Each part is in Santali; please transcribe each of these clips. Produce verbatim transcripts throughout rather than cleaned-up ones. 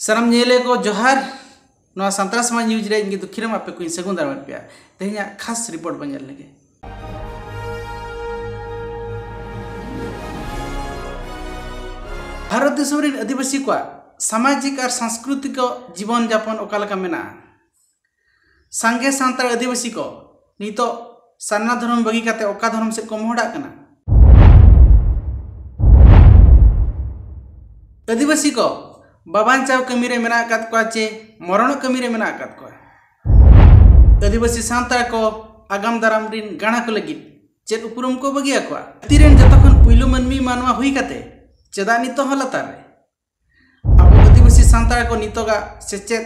ᱥᱟᱱᱟᱢ ᱧᱮᱧᱮᱞᱤᱭᱟᱹ ᱠᱚ ᱡᱚᱦᱟᱨ᱾ ᱱᱚᱣᱟ ᱥᱟᱱᱛᱟᱲ ᱥᱚᱢᱟᱡᱽ ᱱᱤᱭᱩᱡᱽ ᱨᱮ ᱤᱧ ᱜᱮ ᱫᱩᱠᱷᱤᱨᱟᱢ ᱟᱯᱮ ᱠᱚᱧ ᱥᱟᱹᱜᱩᱱ ᱫᱟᱨᱟᱢᱮᱫ ᱯᱮᱭᱟ᱾ ᱛᱮᱦᱮᱧᱟᱜ ᱠᱷᱟᱥ ᱨᱤᱯᱳᱨᱴ ᱵᱚᱱ ᱧᱮᱞ ᱞᱮᱜᱮ᱾ ᱵᱷᱟᱨᱚᱛ ᱫᱤᱥᱚᱢ ᱨᱮᱱ ᱟᱹᱫᱤᱵᱟᱹᱥᱤ ᱠᱚᱣᱟᱜ ᱥᱟᱢᱟᱡᱤᱠ ᱟᱨ ᱥᱟᱝᱥᱠᱨᱤᱛᱤᱠ ᱡᱤᱵᱚᱱ ᱡᱟᱯᱚᱱ ᱚᱠᱟ ᱞᱮᱠᱟ ᱢᱮᱱᱟᱜᱼᱟ? ᱥᱟᱸᱜᱮ ᱥᱟᱱᱛᱟᱲ ᱟᱹᱫᱤᱵᱟᱹᱥᱤ ᱠᱚ ᱱᱤᱛᱚᱜ ᱥᱟᱨᱱᱟ ᱫᱷᱚᱨᱚᱢ ᱵᱟᱹᱜᱤ ᱠᱟᱛᱮ ᱚᱠᱟ ᱫᱷᱚᱨᱚᱢ ᱥᱮᱫ ᱠᱚ ᱢᱚᱦᱰᱟᱜ ᱠᱟᱱᱟ? ᱟᱹᱫᱤᱵᱟᱹᱥᱤ ᱠᱚ ᱵᱟᱵᱟᱧᱪᱟᱣ ᱠᱟᱹᱢᱤ ᱨᱮ ᱢᱮᱱᱟᱜ ᱟᱠᱟᱫ ᱠᱚᱣᱟ ᱪᱮ ᱢᱚᱨᱚᱱᱚᱜ ᱠᱟᱹᱢᱤ ᱨᱮ ᱢᱮᱱᱟᱜ ᱟᱠᱟᱫ ᱠᱚᱣᱟ? ᱟᱹᱫᱤᱵᱟᱹᱥᱤ ᱥᱟᱱᱛᱟᱲ ᱠᱚ ᱟᱜᱟᱢ ᱫᱟᱨᱟᱢ ᱨᱤᱱ ᱜᱟᱬᱟ ᱠᱚ ᱞᱟᱹᱜᱤᱫ ᱪᱮᱫ ᱩᱯᱨᱩᱢ ᱠᱚ ᱵᱟᱹᱜᱤᱭᱟᱠᱚᱣᱟ? ᱫᱷᱟᱹᱨᱛᱤ ᱨᱮᱱ ᱡᱚᱛᱚ ᱠᱷᱚᱱ ᱯᱩᱭᱞᱩ ᱢᱟᱹᱱᱢᱤ ᱢᱟᱱᱣᱟ ᱦᱩᱭ ᱠᱟᱛᱮ ᱪᱮᱫᱟᱜ ᱱᱤᱛᱚᱜ ᱦᱚᱸ ᱞᱟᱛᱟᱨ ᱨᱮ? ᱟᱵᱚ ᱟᱹᱫᱤᱵᱟᱹᱥᱤ ᱥᱟᱱᱛᱟᱲ ᱠᱚ ᱱᱤᱛᱚᱜᱟᱜ ᱥᱮᱪᱮᱫ,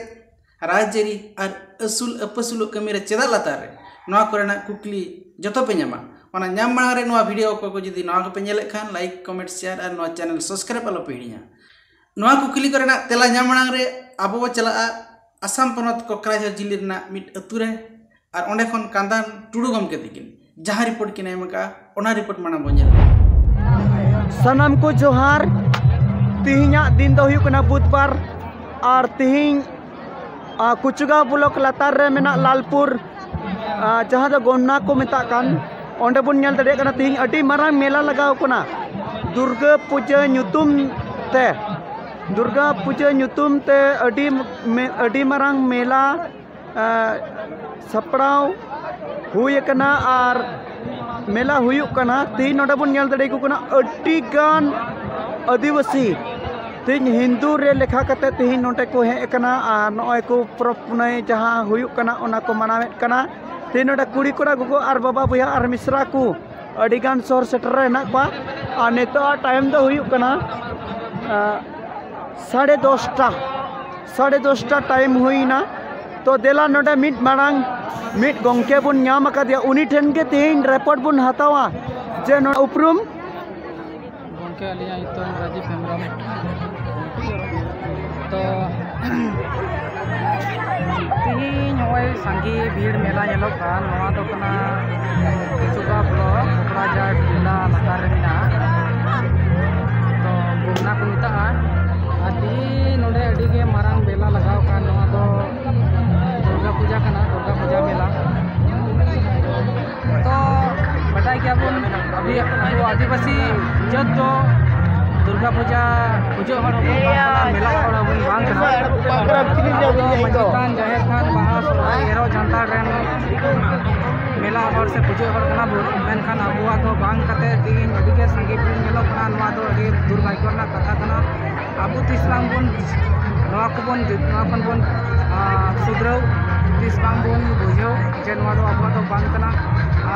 ᱨᱟᱡᱽᱟᱹᱨᱤ ᱟᱨ ᱟᱹᱥᱩᱞ ᱟᱹᱯᱟᱹᱥᱩᱞᱚᱜ ᱠᱟᱹᱢᱤ ᱨᱮ ᱪᱮᱫᱟᱜ ᱞᱟᱛᱟᱨ ᱨᱮ? ᱱᱚᱣᱟ ᱠᱚᱨᱮᱱᱟᱜ ᱠᱩᱠᱞᱤ ᱡᱚᱛᱚ ᱯᱮ ᱧᱟᱢᱟ᱾ ᱚᱱᱟ ᱧᱟᱢ ᱢᱟᱲᱟᱝ ᱨᱮ ᱱᱚᱣᱟ ᱵᱷᱤᱰᱤᱭᱳ ᱚᱠᱚᱭ ᱠᱚ ᱡᱩᱫᱤ ᱱᱚᱣᱟ ᱠᱚᱯᱮ ᱧᱮᱞᱮᱫ ᱠᱷᱟᱱ, ᱞᱟᱭᱤᱠ, ᱠᱚᱢᱮᱱᱴ, ᱥᱮᱭᱟᱨ ᱟᱨ ᱱᱚᱣᱟ ᱪᱮᱱᱮᱞ ᱥᱟᱵᱥᱠᱨᱟᱭᱤᱵ ᱟᱞᱚ ᱯᱮ ᱦᱤᱲᱤᱧᱟ᱾ ᱱᱚᱣᱟ ᱠᱩᱠᱞᱤ ᱠᱚᱨᱮᱱᱟᱜ ᱛᱮᱞᱟ ᱧᱟᱢ ᱢᱟᱲᱟᱝ ᱨᱮ ᱟᱵᱚ ᱵᱚ ᱪᱟᱞᱟᱜᱼᱟ ᱟᱥᱟᱢ ᱯᱚᱱᱚᱛ ᱠᱚᱠᱨᱟᱡᱷᱚᱨ ᱡᱤᱞᱟᱹ ᱨᱮᱱᱟᱜ ᱢᱤᱫ ᱟᱹᱛᱩ ᱨᱮ, ᱟᱨ ᱚᱸᱰᱮ ᱠᱷᱚᱱ ᱠᱟᱱᱫᱟᱱ ᱴᱩᱰᱩ ᱜᱚᱢᱠᱮ ᱛᱤᱠᱤᱱ ᱡᱟᱦᱟᱸ ᱨᱤᱯᱳᱨᱴ ᱠᱤᱱ ᱮᱢ ᱟᱠᱟᱫᱼᱟ, ᱚᱱᱟ ᱨᱤᱯᱳᱨᱴ ᱢᱟᱲᱟᱝ ᱵᱚᱱ ᱧᱮᱞ ᱞᱮᱜᱮ᱾ ᱥᱟᱱᱟᱢ ᱠᱚ ᱡᱚᱦᱟᱨ᱾ ᱛᱤᱦᱤᱧᱟᱜ ᱫᱤᱱ ᱫᱚ ᱦᱩᱭᱩᱜ ᱠᱟᱱᱟ ᱵᱩᱫᱷᱵᱟᱨ, ᱟᱨ ᱛᱤᱦᱤᱧ, ᱟ, ᱠᱩᱪᱩᱜᱟ ᱵᱞᱚᱠ ᱞᱟᱛᱟᱨ ᱨᱮ ᱢᱮᱱᱟᱜ ᱞᱟᱞᱯᱩᱨ, ᱟ, ᱡᱟᱦᱟᱸ ᱫᱚ ᱜᱚᱱᱱᱟ ᱠᱚ ᱢᱮᱛᱟᱜ ᱠᱟᱱ, ᱚᱸᱰᱮ ᱵᱚᱱ ᱧᱮᱞ ᱫᱟᱲᱮᱭᱟᱜ ᱠᱟᱱᱟ ᱛᱤᱦᱤᱧ ᱟᱹᱰᱤ ᱢᱟᱨᱟᱝ ᱢᱮᱞᱟ ᱞᱟᱜᱟᱣ ᱠᱟᱱᱟ᱾ ᱫᱩᱨᱜᱟᱹ ᱯᱩᱡᱟᱹ ᱧᱩᱛᱩᱢ ᱛᱮ, ᱫᱩᱨᱜᱟ ᱯᱩᱡᱟᱹ ᱧᱩᱛᱩᱢ ᱛᱮ ᱟᱹᱰᱤ ᱢᱮ-, ᱟᱹᱰᱤ ᱢᱟᱨᱟᱝ ᱢᱮᱞᱟ, ᱮ, ᱥᱟᱯᱲᱟᱣ ᱦᱩᱭ ᱟᱠᱟᱱᱟ ᱟᱨ ᱢᱮᱞᱟ ᱦᱩᱭᱩᱜ ᱠᱟᱱᱟ᱾ ᱛᱤᱦᱤᱧ ᱱᱚᱰᱮ ᱵᱚᱱ ᱧᱮᱞ ᱫᱟᱲᱮᱭᱟᱠᱚ ᱠᱟᱱᱟ ᱟᱹᱰᱤ ᱜᱟᱱ ᱟᱹᱫᱤᱵᱟᱹᱥᱤ ᱛᱤᱦᱤᱧ ᱦᱤᱱᱫᱩ ᱨᱮ ᱞᱮᱠᱷᱟ ᱠᱟᱛᱮ ᱛᱤᱦᱤᱧ ᱱᱚᱰᱮ ᱠᱚ ᱦᱮᱡ ᱟᱠᱟᱱᱟ ᱟᱨ ᱱᱚᱜᱼᱚᱭ ᱠᱚ ᱯᱚᱨᱚᱵᱽ ᱯᱩᱱᱟᱹᱭ ᱡᱟᱦᱟᱸ ᱦᱩᱭᱩᱜ ᱠᱟᱱᱟ ᱚᱱᱟ ᱠᱚ ᱢᱟᱱᱟᱣᱮᱫ ᱠᱟᱱᱟ᱾ ᱛᱤᱦᱤᱧ ᱱᱚᱰᱮ ᱠᱩᱲᱤ ᱠᱚᱲᱟ, ᱜᱚᱜᱚ ᱟᱨ ᱵᱟᱵᱟ, ᱵᱚᱭᱦᱟ ᱟᱨ ᱢᱤᱥᱨᱟ ᱠᱚ ᱟᱹᱰᱤ ᱜᱟᱱ ᱥᱚᱦᱚᱨ ᱥᱮᱴᱮᱨ ᱨᱮ ᱦᱮᱱᱟᱜ ᱠᱚᱣᱟ᱾ ᱟᱨ ᱱᱤᱛᱚᱜ ᱴᱟᱭᱤᱢ ᱫᱚ ᱦᱩᱭᱩᱜ ᱠᱟᱱᱟ, ᱟ, ᱥᱟᱲᱮ ᱫᱚᱥᱴᱟ, ᱥᱟᱲᱮ ᱫᱚᱥᱴᱟ ᱴᱟᱭᱤᱢ ᱦᱩᱭᱱᱟ᱾ ᱛᱚ ᱫᱮᱞᱟ ᱱᱚᱰᱮ ᱢᱤᱫ ᱢᱟᱲᱟᱝ ᱢᱤᱫ ᱜᱚᱢᱠᱮ ᱵᱚᱱ ᱧᱟᱢ ᱟᱠᱟᱫᱮᱭᱟ, ᱩᱱᱤ ᱴᱷᱮᱱ ᱜᱮ ᱛᱮᱦᱮᱧ ᱨᱤᱯᱳᱨᱴ ᱵᱚᱱ ᱦᱟᱛᱟᱣᱟ ᱡᱮ ᱱᱚᱰᱮ ᱩᱯᱨᱩᱢ᱾ ᱜᱚᱢᱠᱮ, ᱟᱹᱞᱤᱧᱟᱜ ᱧᱩᱛᱩᱢ ᱨᱟᱡᱤᱵ ᱦᱮᱢᱵᱨᱚᱢ᱾ ᱛᱚ ᱛᱮᱦᱮᱧ ᱱᱚᱜᱼᱚᱭ ᱥᱟᱸᱜᱮ ᱵᱷᱤᱲ ᱢᱮᱞᱟ ᱧᱮᱞᱚᱜ ᱠᱟᱱ, ᱱᱚᱣᱟ ᱫᱚ ᱠᱟᱱᱟ ᱠᱩᱪᱩᱜᱟ ᱵᱞᱚᱠ, ᱠᱚᱠᱲᱟᱡᱷᱟᱲ ᱡᱮᱞᱟ ᱞᱟᱛᱟᱨ ᱨᱮ ᱢᱮᱱᱟᱜᱼᱟ᱾ ᱛᱚ ᱜᱚᱱᱱᱟ ᱠᱚ ᱢᱮᱛᱟᱜᱼᱟ᱾ ᱟᱨ ᱛᱮᱦᱮᱧ ᱱᱚᱰᱮ ᱟᱹᱰᱤ ᱜᱮ ᱟᱵᱚ ᱟᱹᱫᱤᱵᱟᱹᱥᱤ ᱡᱟᱹᱛ ᱫᱚ ᱫᱩᱨᱜᱟ ᱯᱩᱡᱟ ᱯᱩᱡᱟᱹ ᱦᱚᱲ ᱦᱚᱸᱵᱚᱱ ᱵᱟᱝ ᱠᱟᱱᱟ, ᱢᱮᱞᱟ ᱦᱚᱲ ᱦᱚᱸᱵᱚᱱ ᱵᱟᱝ ᱠᱟᱱᱟ᱾ ᱟᱵᱚ ᱫᱚ ᱢᱟᱹᱡᱷᱤ ᱛᱷᱟᱱ, ᱡᱟᱦᱮᱨ ᱛᱷᱟᱱ, ᱵᱟᱦᱟ, ᱥᱚᱦᱨᱟᱭ, ᱮᱨᱚᱜ, ᱡᱟᱱᱛᱷᱟᱲ ᱨᱮᱱ ᱢᱮᱞᱟ ᱦᱚᱲ ᱥᱮ ᱯᱩᱡᱟᱹ ᱦᱚᱲ ᱠᱟᱱᱟ ᱵᱚᱱ, ᱢᱮᱱᱠᱷᱟᱱ ᱟᱵᱚᱣᱟᱜ ᱫᱚ ᱵᱟᱝ ᱠᱟᱛᱮ ᱛᱮᱦᱮᱧ ᱟᱹᱰᱤ ᱜᱮ ᱥᱟᱸᱜᱮ ᱵᱚᱱ ᱧᱮᱞᱚᱜ ᱠᱟᱱᱟ᱾ ᱱᱚᱣᱟ ᱫᱚ ᱟᱹᱰᱤ ᱫᱩᱨᱵᱷᱟᱜᱽᱭᱚ ᱨᱮᱱᱟᱜ ᱠᱟᱛᱷᱟ ᱠᱟᱱᱟ᱾ ᱟᱵᱚ ᱛᱤᱥ ᱵᱟᱝ ᱵᱚᱱ ᱱᱚᱣᱟ ᱠᱚᱵᱚᱱ, ᱱᱚᱣᱟ ᱠᱷᱚᱱ ᱵᱚᱱ, ᱟᱸ, ᱥᱩᱫᱷᱨᱟᱹᱣ, ᱛᱤᱥ ᱵᱟᱝ ᱵᱚᱱ ᱵᱩᱡᱷᱟᱹᱣ ᱡᱮ ᱱᱚᱣᱟ ᱫᱚ ᱟᱵᱚᱣᱟᱜ ᱫᱚ ᱵᱟᱝ ᱠᱟᱱᱟ᱾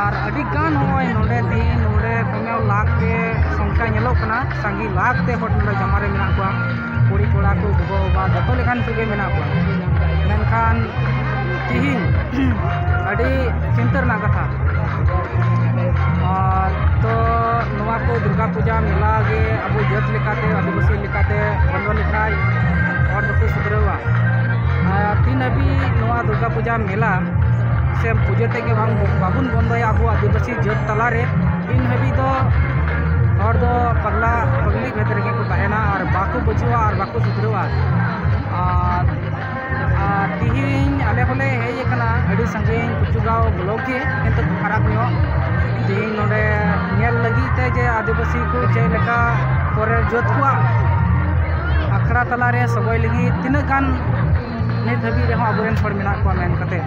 ᱟᱨ ᱟᱹᱰᱤ ᱜᱟᱱ ᱱᱚᱜᱼᱚᱭ ᱱᱚᱰᱮ ᱛᱮᱦᱮᱧ ᱱᱚᱰᱮ ᱠᱚᱢᱮᱣ ᱞᱟᱠᱷ ᱛᱮ ᱥᱚᱝᱠᱷᱟ ᱧᱮᱞᱚᱜ ᱠᱟᱱᱟ, ᱥᱟᱸᱜᱮ ᱞᱟᱠᱷ ᱛᱮ ᱦᱚᱲ ᱱᱚᱰᱮ ᱡᱟᱢᱟ ᱨᱮ ᱢᱮᱱᱟᱜ ᱠᱚᱣᱟ, ᱠᱩᱲᱤ ᱠᱚᱲᱟ ᱠᱚ, ᱜᱚᱜᱚ ᱵᱟᱵᱟ, ᱡᱚᱛᱚ ᱞᱮᱠᱟᱱ ᱠᱚᱜᱮ ᱢᱮᱱᱟᱜ ᱠᱚᱣᱟ᱾ ᱢᱮᱱᱠᱷᱟᱱ ᱛᱤᱦᱤᱧ ᱟᱹᱰᱤ ᱪᱤᱱᱛᱟᱹ ᱨᱮᱱᱟᱜ ᱠᱟᱛᱷᱟ᱾ ᱟᱨ ᱛᱚ ᱱᱚᱣᱟ ᱠᱚ ᱫᱩᱨᱜᱟ ᱯᱩᱡᱟ ᱢᱮᱞᱟ ᱜᱮ ᱟᱵᱚ ᱡᱟᱹᱛ ᱞᱮᱠᱟᱛᱮ, ᱟᱹᱫᱤᱵᱟᱹᱥᱤ ᱞᱮᱠᱟᱛᱮ ᱵᱚᱱᱫᱚ ᱞᱮᱠᱷᱟᱡ ᱦᱚᱲ ᱫᱚᱠᱚ ᱥᱩᱫᱷᱨᱟᱹᱣᱟ᱾ ᱟᱨ ᱛᱤᱱ ᱦᱟᱹᱵᱤᱡ ᱱᱚᱣᱟ ᱫᱩᱨᱜᱟ ᱯᱩᱡᱟ ᱢᱮᱞᱟ ᱥᱮ ᱯᱩᱡᱟᱹ ᱛᱮᱜᱮ ᱵᱟᱝ, ᱵᱟᱵᱚᱱ ᱵᱚᱱᱫᱚᱭᱟ ᱟᱵᱚ ᱟᱹᱫᱤᱵᱟᱹᱥᱤ ᱡᱟᱹᱛ ᱛᱟᱞᱟᱨᱮ, ᱤᱱ ᱦᱟᱹᱵᱤᱡ ᱫᱚ ᱦᱚᱲ ᱫᱚ ᱯᱟᱜᱽᱞᱟ ᱯᱟᱜᱽᱞᱤ ᱵᱷᱮᱫ ᱨᱮᱜᱮ ᱠᱚ ᱛᱟᱦᱮᱱᱟ ᱟᱨ ᱵᱟᱠᱚ ᱵᱩᱡᱷᱟᱹᱣᱟ ᱟᱨ ᱵᱟᱠᱚ ᱥᱩᱫᱷᱨᱟᱹᱣᱟ᱾ ᱟᱨ ᱟᱨ ᱛᱤᱦᱤᱧ ᱟᱞᱮ ᱦᱚᱸᱞᱮ ᱦᱮᱡ ᱟᱠᱟᱱᱟ ᱟᱹᱰᱤ ᱥᱟᱺᱜᱤᱧ ᱠᱩᱪᱩᱜᱟᱸᱣ ᱵᱞᱚᱠ ᱜᱮ, ᱠᱤᱱᱛᱩ ᱯᱷᱟᱨᱟᱠ ᱧᱚᱜ᱾ ᱛᱤᱦᱤᱧ ᱱᱚᱰᱮ ᱧᱮᱞ ᱞᱟᱹᱜᱤᱫ ᱛᱮ ᱡᱮ ᱟᱹᱫᱤᱵᱟᱹᱥᱤ ᱠᱚ ᱪᱮᱫ ᱞᱮᱠᱟ ᱯᱚᱨᱮᱨ ᱡᱟᱹᱛ ᱠᱚᱣᱟᱜ ᱟᱠᱷᱲᱟ ᱛᱟᱞᱟᱨᱮ ᱥᱚᱜᱚᱭ ᱞᱟᱹᱜᱤᱫ ᱛᱤᱱᱟᱹᱜ ᱜᱟᱱ ᱱᱤᱛ ᱦᱟᱹᱵᱤᱡ ᱨᱮᱦᱚᱸ ᱟᱵᱚᱨᱮᱱ ᱦᱚᱲ ᱢᱮᱱᱟᱜ ᱠᱚᱣᱟ ᱢᱮᱱ ᱠᱟᱛᱮ᱾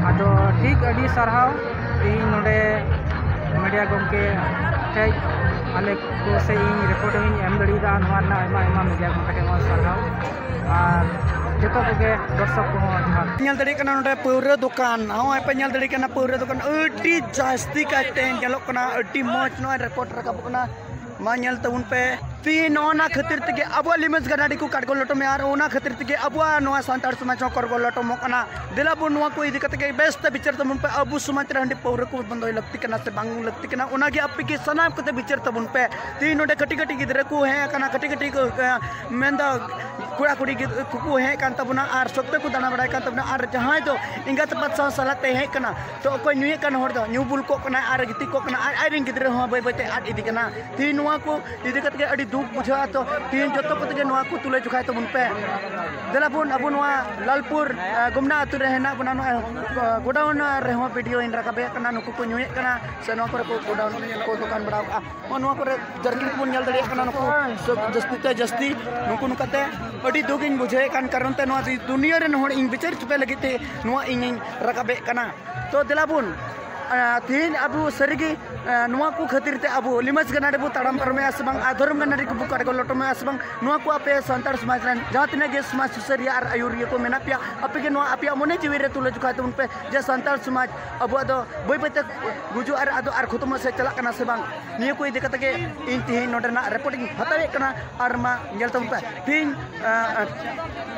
ᱟᱫᱚ ᱴᱷᱤᱠ ᱟᱹᱰᱤ ᱥᱟᱨᱦᱟᱣ ᱛᱤᱦᱤᱧ ᱱᱚᱰᱮ ᱢᱤᱰᱤᱭᱟ ᱜᱚᱢᱠᱮ ᱴᱷᱮᱡ ᱟᱞᱮ ᱠᱚ ᱥᱮ ᱤᱧ ᱨᱤᱯᱳᱨᱴ ᱤᱧ ᱮᱢ ᱫᱟᱲᱮᱭᱟᱫᱟ᱾ ᱱᱚᱣᱟ ᱨᱮᱱᱟᱜ ᱟᱭᱢᱟ ᱟᱭᱢᱟ ᱢᱤᱰᱤᱭᱟ ᱜᱚᱢᱠᱮ ᱴᱷᱮᱡ ᱦᱚᱸ ᱥᱟᱨᱦᱟᱣ᱾ ᱟᱨ ᱡᱚᱛᱚ ᱠᱚᱜᱮ ᱫᱚᱨᱥᱚᱠ ᱠᱚᱦᱚᱸ ᱡᱚᱦᱟᱨ᱾ ᱧᱮᱞ ᱫᱟᱲᱮᱭᱟᱜ ᱠᱟᱱᱟ ᱱᱚᱰᱮ ᱯᱟᱹᱣᱨᱟᱹ ᱫᱚᱠᱟᱱ, ᱱᱚᱜᱼᱚᱭ ᱯᱮ ᱧᱮᱞ ᱫᱟᱲᱮᱭᱟᱜ ᱠᱟᱱᱟ ᱯᱟᱹᱣᱨᱟᱹ ᱫᱚᱠᱟᱱ ᱟᱹᱰᱤ ᱡᱟᱹᱥᱛᱤ ᱠᱟᱭᱛᱮ ᱧᱮᱞᱚᱜ ᱠᱟᱱᱟ, ᱟᱹᱰᱤ ᱢᱚᱡᱽ ᱱᱚᱜᱼᱚᱭ ᱨᱤᱯᱳᱨᱴ ᱨᱟᱠᱟᱵᱚᱜ ᱠᱟᱱᱟ᱾ ᱢᱟ ᱧᱮᱞ ᱛᱟᱵᱚᱱ ᱯᱮ᱾ ᱛᱤᱦᱤᱧ ᱱᱚᱜᱼᱚ ᱱᱟ ᱠᱷᱟᱹᱛᱤᱨ ᱛᱮᱜᱮ ᱟᱵᱚᱣᱟᱜ ᱞᱤᱢᱟᱹᱡᱽ ᱜᱟᱹᱰᱟᱰᱤ ᱠᱚ ᱠᱟᱴᱜᱚᱞ ᱞᱚᱴᱚᱢᱮᱜᱼᱟ ᱟᱨ ᱚᱱᱟ ᱠᱷᱟᱹᱛᱤᱨ ᱛᱮᱜᱮ ᱟᱵᱚᱣᱟᱜ ᱱᱚᱣᱟ ᱥᱟᱱᱛᱟᱲ ᱥᱚᱢᱟᱡᱽ ᱦᱚᱸ ᱠᱚᱨᱜᱚᱞ ᱞᱚᱴᱚᱢᱚᱜ ᱠᱟᱱᱟ᱾ ᱫᱮᱞᱟ ᱵᱚᱱ ᱱᱚᱣᱟ ᱠᱚ ᱤᱫᱤ ᱠᱟᱛᱮ ᱜᱮ ᱵᱮᱥ ᱛᱮ ᱵᱤᱪᱟᱹᱨ ᱛᱟᱵᱚᱱ ᱯᱮ᱾ ᱟᱵᱚ ᱥᱚᱢᱟᱡᱽ ᱨᱮ ᱦᱟᱺᱰᱤ ᱯᱟᱹᱣᱨᱟᱹ ᱠᱚ ᱵᱚᱱᱫᱚᱭ ᱞᱟᱹᱠᱛᱤ ᱠᱟᱱᱟ ᱥᱮ ᱵᱟᱝ ᱞᱟᱹᱠᱛᱤ ᱠᱟᱱᱟ, ᱚᱱᱟᱜᱮ ᱟᱯᱮ ᱜᱮ ᱥᱟᱱᱟᱢ ᱠᱚᱛᱮ ᱵᱤᱪᱟᱹᱨ ᱛᱟᱵᱚᱱ ᱯᱮ᱾ ᱛᱤᱦᱤᱧ ᱱᱚᱰᱮ ᱠᱟᱹᱴᱤᱡ ᱠᱟᱹᱴᱤᱡ ᱜᱤᱫᱽᱨᱟᱹ ᱠᱚ ᱦᱮᱡ ᱟᱠᱟᱱᱟ, ᱠᱟᱹᱴᱤᱡ ᱠᱟᱹᱴᱤᱡ ᱠᱚ, ᱮ, ᱢᱮᱱᱫᱟ ᱠᱚᱲᱟ ᱠᱩᱲᱤ ᱜᱤᱫᱽᱨᱟᱹ ᱠᱚᱠᱚ ᱦᱮᱡ ᱠᱟᱱ ᱛᱟᱵᱚᱱᱟ ᱟᱨ ᱥᱚᱠᱛᱚ ᱠᱚ ᱫᱟᱬᱟ ᱵᱟᱲᱟᱭ ᱠᱟᱱ ᱛᱟᱵᱚᱱᱟ᱾ ᱟᱨ ᱡᱟᱦᱟᱸᱭ ᱫᱚ ᱮᱸᱜᱟᱛ ᱟᱯᱟᱛ ᱥᱟᱶ ᱥᱟᱞᱟᱜ ᱛᱮ ᱦᱮᱡ ᱠᱟᱱᱟ, ᱛᱚ ᱚᱠᱚᱭ ᱧᱩᱭᱮᱫ ᱠᱟᱱ ᱦᱚᱲ ᱫᱚ ᱧᱩ ᱵᱩᱞ ᱠᱚᱜ ᱠᱟᱱᱟᱭ ᱟᱨ ᱜᱤᱛᱤᱡ ᱠᱚᱜ ᱠᱟᱱᱟ, ᱟᱨ ᱟᱡᱨᱮᱱ ᱜᱤᱫᱽᱨᱟᱹ ᱦᱚᱸ ᱵᱟᱹᱭ ᱵᱟᱹᱭ ᱛᱮ ᱟᱫ ᱤᱫᱤ ᱠᱟᱱᱟ᱾ ᱛᱮᱦᱮᱧ ᱱᱚᱣᱟ ᱠᱚ ᱤᱫᱤ ᱠᱟᱛᱮ ᱜᱮ ᱟᱹᱰᱤ ᱫᱩᱠ ᱵᱩᱡᱷᱟᱹᱜᱼᱟ᱾ ᱛᱚ ᱛᱮᱦᱮᱧ ᱡᱚᱛᱚ ᱠᱚᱛᱮ ᱜᱮ ᱱᱚᱣᱟ ᱠᱚ ᱛᱩᱞᱟᱹ ᱡᱚᱠᱷᱟᱭ ᱛᱟᱵᱚᱱ ᱯᱮ᱾ ᱫᱮᱞᱟ ᱵᱚᱱ ᱟᱵᱚ ᱱᱚᱣᱟ ᱞᱟᱞᱯᱩᱨ, ᱟᱸ, ᱜᱩᱢᱱᱟ ᱟᱹᱛᱩ ᱨᱮ ᱦᱮᱱᱟᱜ ᱵᱚᱱᱟ, ᱱᱚᱜᱼᱚᱭ, ᱟᱸ, ᱜᱳᱰᱟᱣᱩᱱ ᱨᱮᱦᱚᱸ ᱵᱷᱤᱰᱤᱭᱳᱧ ᱨᱟᱠᱟᱵᱮᱫ ᱠᱟᱱᱟ᱾ ᱱᱩᱠᱩ ᱠᱚ ᱧᱩᱭᱮᱫ ᱠᱟᱱᱟ ᱥᱮ ᱱᱚᱣᱟ ᱠᱚᱨᱮ ᱠᱚ ᱜᱳᱰᱟᱣᱩᱱ ᱠᱚ ᱫᱚᱠᱟᱱ ᱵᱟᱲᱟᱣ ᱠᱟᱜᱼᱟ᱾ ᱱᱚᱜᱼᱚ ᱱᱚᱣᱟ ᱠᱚᱨᱮ ᱡᱟᱨᱠᱤᱱ ᱠᱚᱵᱚᱱ ᱧᱮᱞ ᱫᱟᱲᱮᱭᱟᱜ ᱠᱟᱱᱟ, ᱱᱩᱠᱩ ᱥᱚᱵ ᱡᱟᱹᱥᱛᱤ ᱛᱮ ᱡᱟᱹᱥᱛᱤ ᱱᱩᱠᱩ ᱱᱚᱝᱠᱟᱛᱮ ᱟᱹᱰᱤ ᱫᱩᱠ ᱤᱧ ᱵᱩᱡᱷᱟᱹᱣᱮᱫ ᱠᱟᱱ ᱠᱟᱨᱚᱱ ᱛᱮ ᱱᱚᱣᱟ ᱫᱩᱱᱤᱭᱟᱹ ᱨᱮᱱ ᱦᱚᱲ ᱤᱧ ᱵᱤᱪᱟᱹᱨ ᱦᱚᱪᱚ ᱯᱮ ᱞᱟᱹᱜᱤᱫ ᱛᱮ ᱱᱚᱣᱟ ᱤᱧᱤᱧ ᱨᱟᱠᱟᱵᱮᱫ ᱠᱟᱱᱟ᱾ ᱛᱚ ᱫᱮᱞᱟ ᱵᱚᱱ, ᱟᱸ, ᱛᱮᱦᱮᱧ ᱟᱵᱚ ᱥᱟᱹᱨᱤᱜᱮ, ᱟᱸ, ᱱᱚᱣᱟ ᱠᱚ ᱠᱷᱟᱹᱛᱤᱨ ᱛᱮ ᱟᱵᱚ ᱞᱤᱢᱟᱹᱥ ᱜᱟᱱᱟᱰᱤ ᱵᱚ ᱛᱟᱲᱟᱢ ᱯᱟᱨᱚᱢᱮᱜᱼᱟ ᱥᱮ ᱵᱟᱝ, ᱟᱨ ᱫᱷᱚᱨᱚᱢ ᱜᱟᱱᱟᱰᱤ ᱠᱚᱵᱚ ᱠᱟᱰᱜᱚᱞ ᱞᱚᱴᱚᱢᱮᱜᱼᱟ ᱥᱮ ᱵᱟᱝ, ᱱᱚᱣᱟ ᱠᱚ ᱟᱯᱮ ᱥᱟᱱᱛᱟᱲ ᱥᱚᱢᱟᱡᱽ ᱨᱮᱱ ᱡᱟᱦᱟᱸ ᱛᱤᱱᱟᱹᱜ ᱜᱮ ᱥᱚᱢᱟᱡᱽ ᱥᱩᱥᱟᱹᱨᱤᱭᱟᱹ ᱟᱨ ᱟᱹᱭᱩᱨᱤᱭᱟᱹ ᱠᱚ ᱢᱮᱱᱟᱜ ᱯᱮᱭᱟ, ᱟᱯᱮ ᱜᱮ ᱱᱚᱣᱟ ᱟᱯᱮᱭᱟᱜ ᱢᱚᱱᱮ ᱡᱤᱣᱤ ᱨᱮ ᱛᱩᱞᱟᱹ ᱡᱚᱠᱷᱟᱭ ᱛᱟᱵᱚᱱ ᱯᱮ ᱡᱮ ᱥᱟᱱᱛᱟᱲ ᱥᱚᱢᱟᱡᱽ ᱟᱵᱚᱣᱟᱜ ᱫᱚ ᱵᱟᱹᱭ ᱵᱟᱹᱭᱛᱮ ᱜᱩᱡᱩᱜ ᱟᱨ ᱟᱫᱚᱜ ᱟᱨ ᱠᱷᱚᱛᱚᱢᱚᱜ ᱥᱮᱫ ᱪᱟᱞᱟᱜ ᱠᱟᱱᱟ ᱥᱮ ᱵᱟᱝ᱾ ᱱᱤᱭᱟᱹ ᱠᱚ ᱤᱫᱤ ᱠᱟᱛᱮ ᱜᱮ ᱤᱧ ᱛᱮᱦᱮᱧ ᱱᱚᱰᱮᱱᱟᱜ ᱨᱤᱯᱳᱨᱴ ᱤᱧ ᱦᱟᱛᱟᱣᱮᱫ ᱠᱟᱱᱟ᱾ ᱟᱨ ᱢᱟ ᱧᱮᱞ ᱛᱟᱵᱚᱱ ᱯᱮ ᱛᱮᱦᱮᱧ, ᱟᱸ,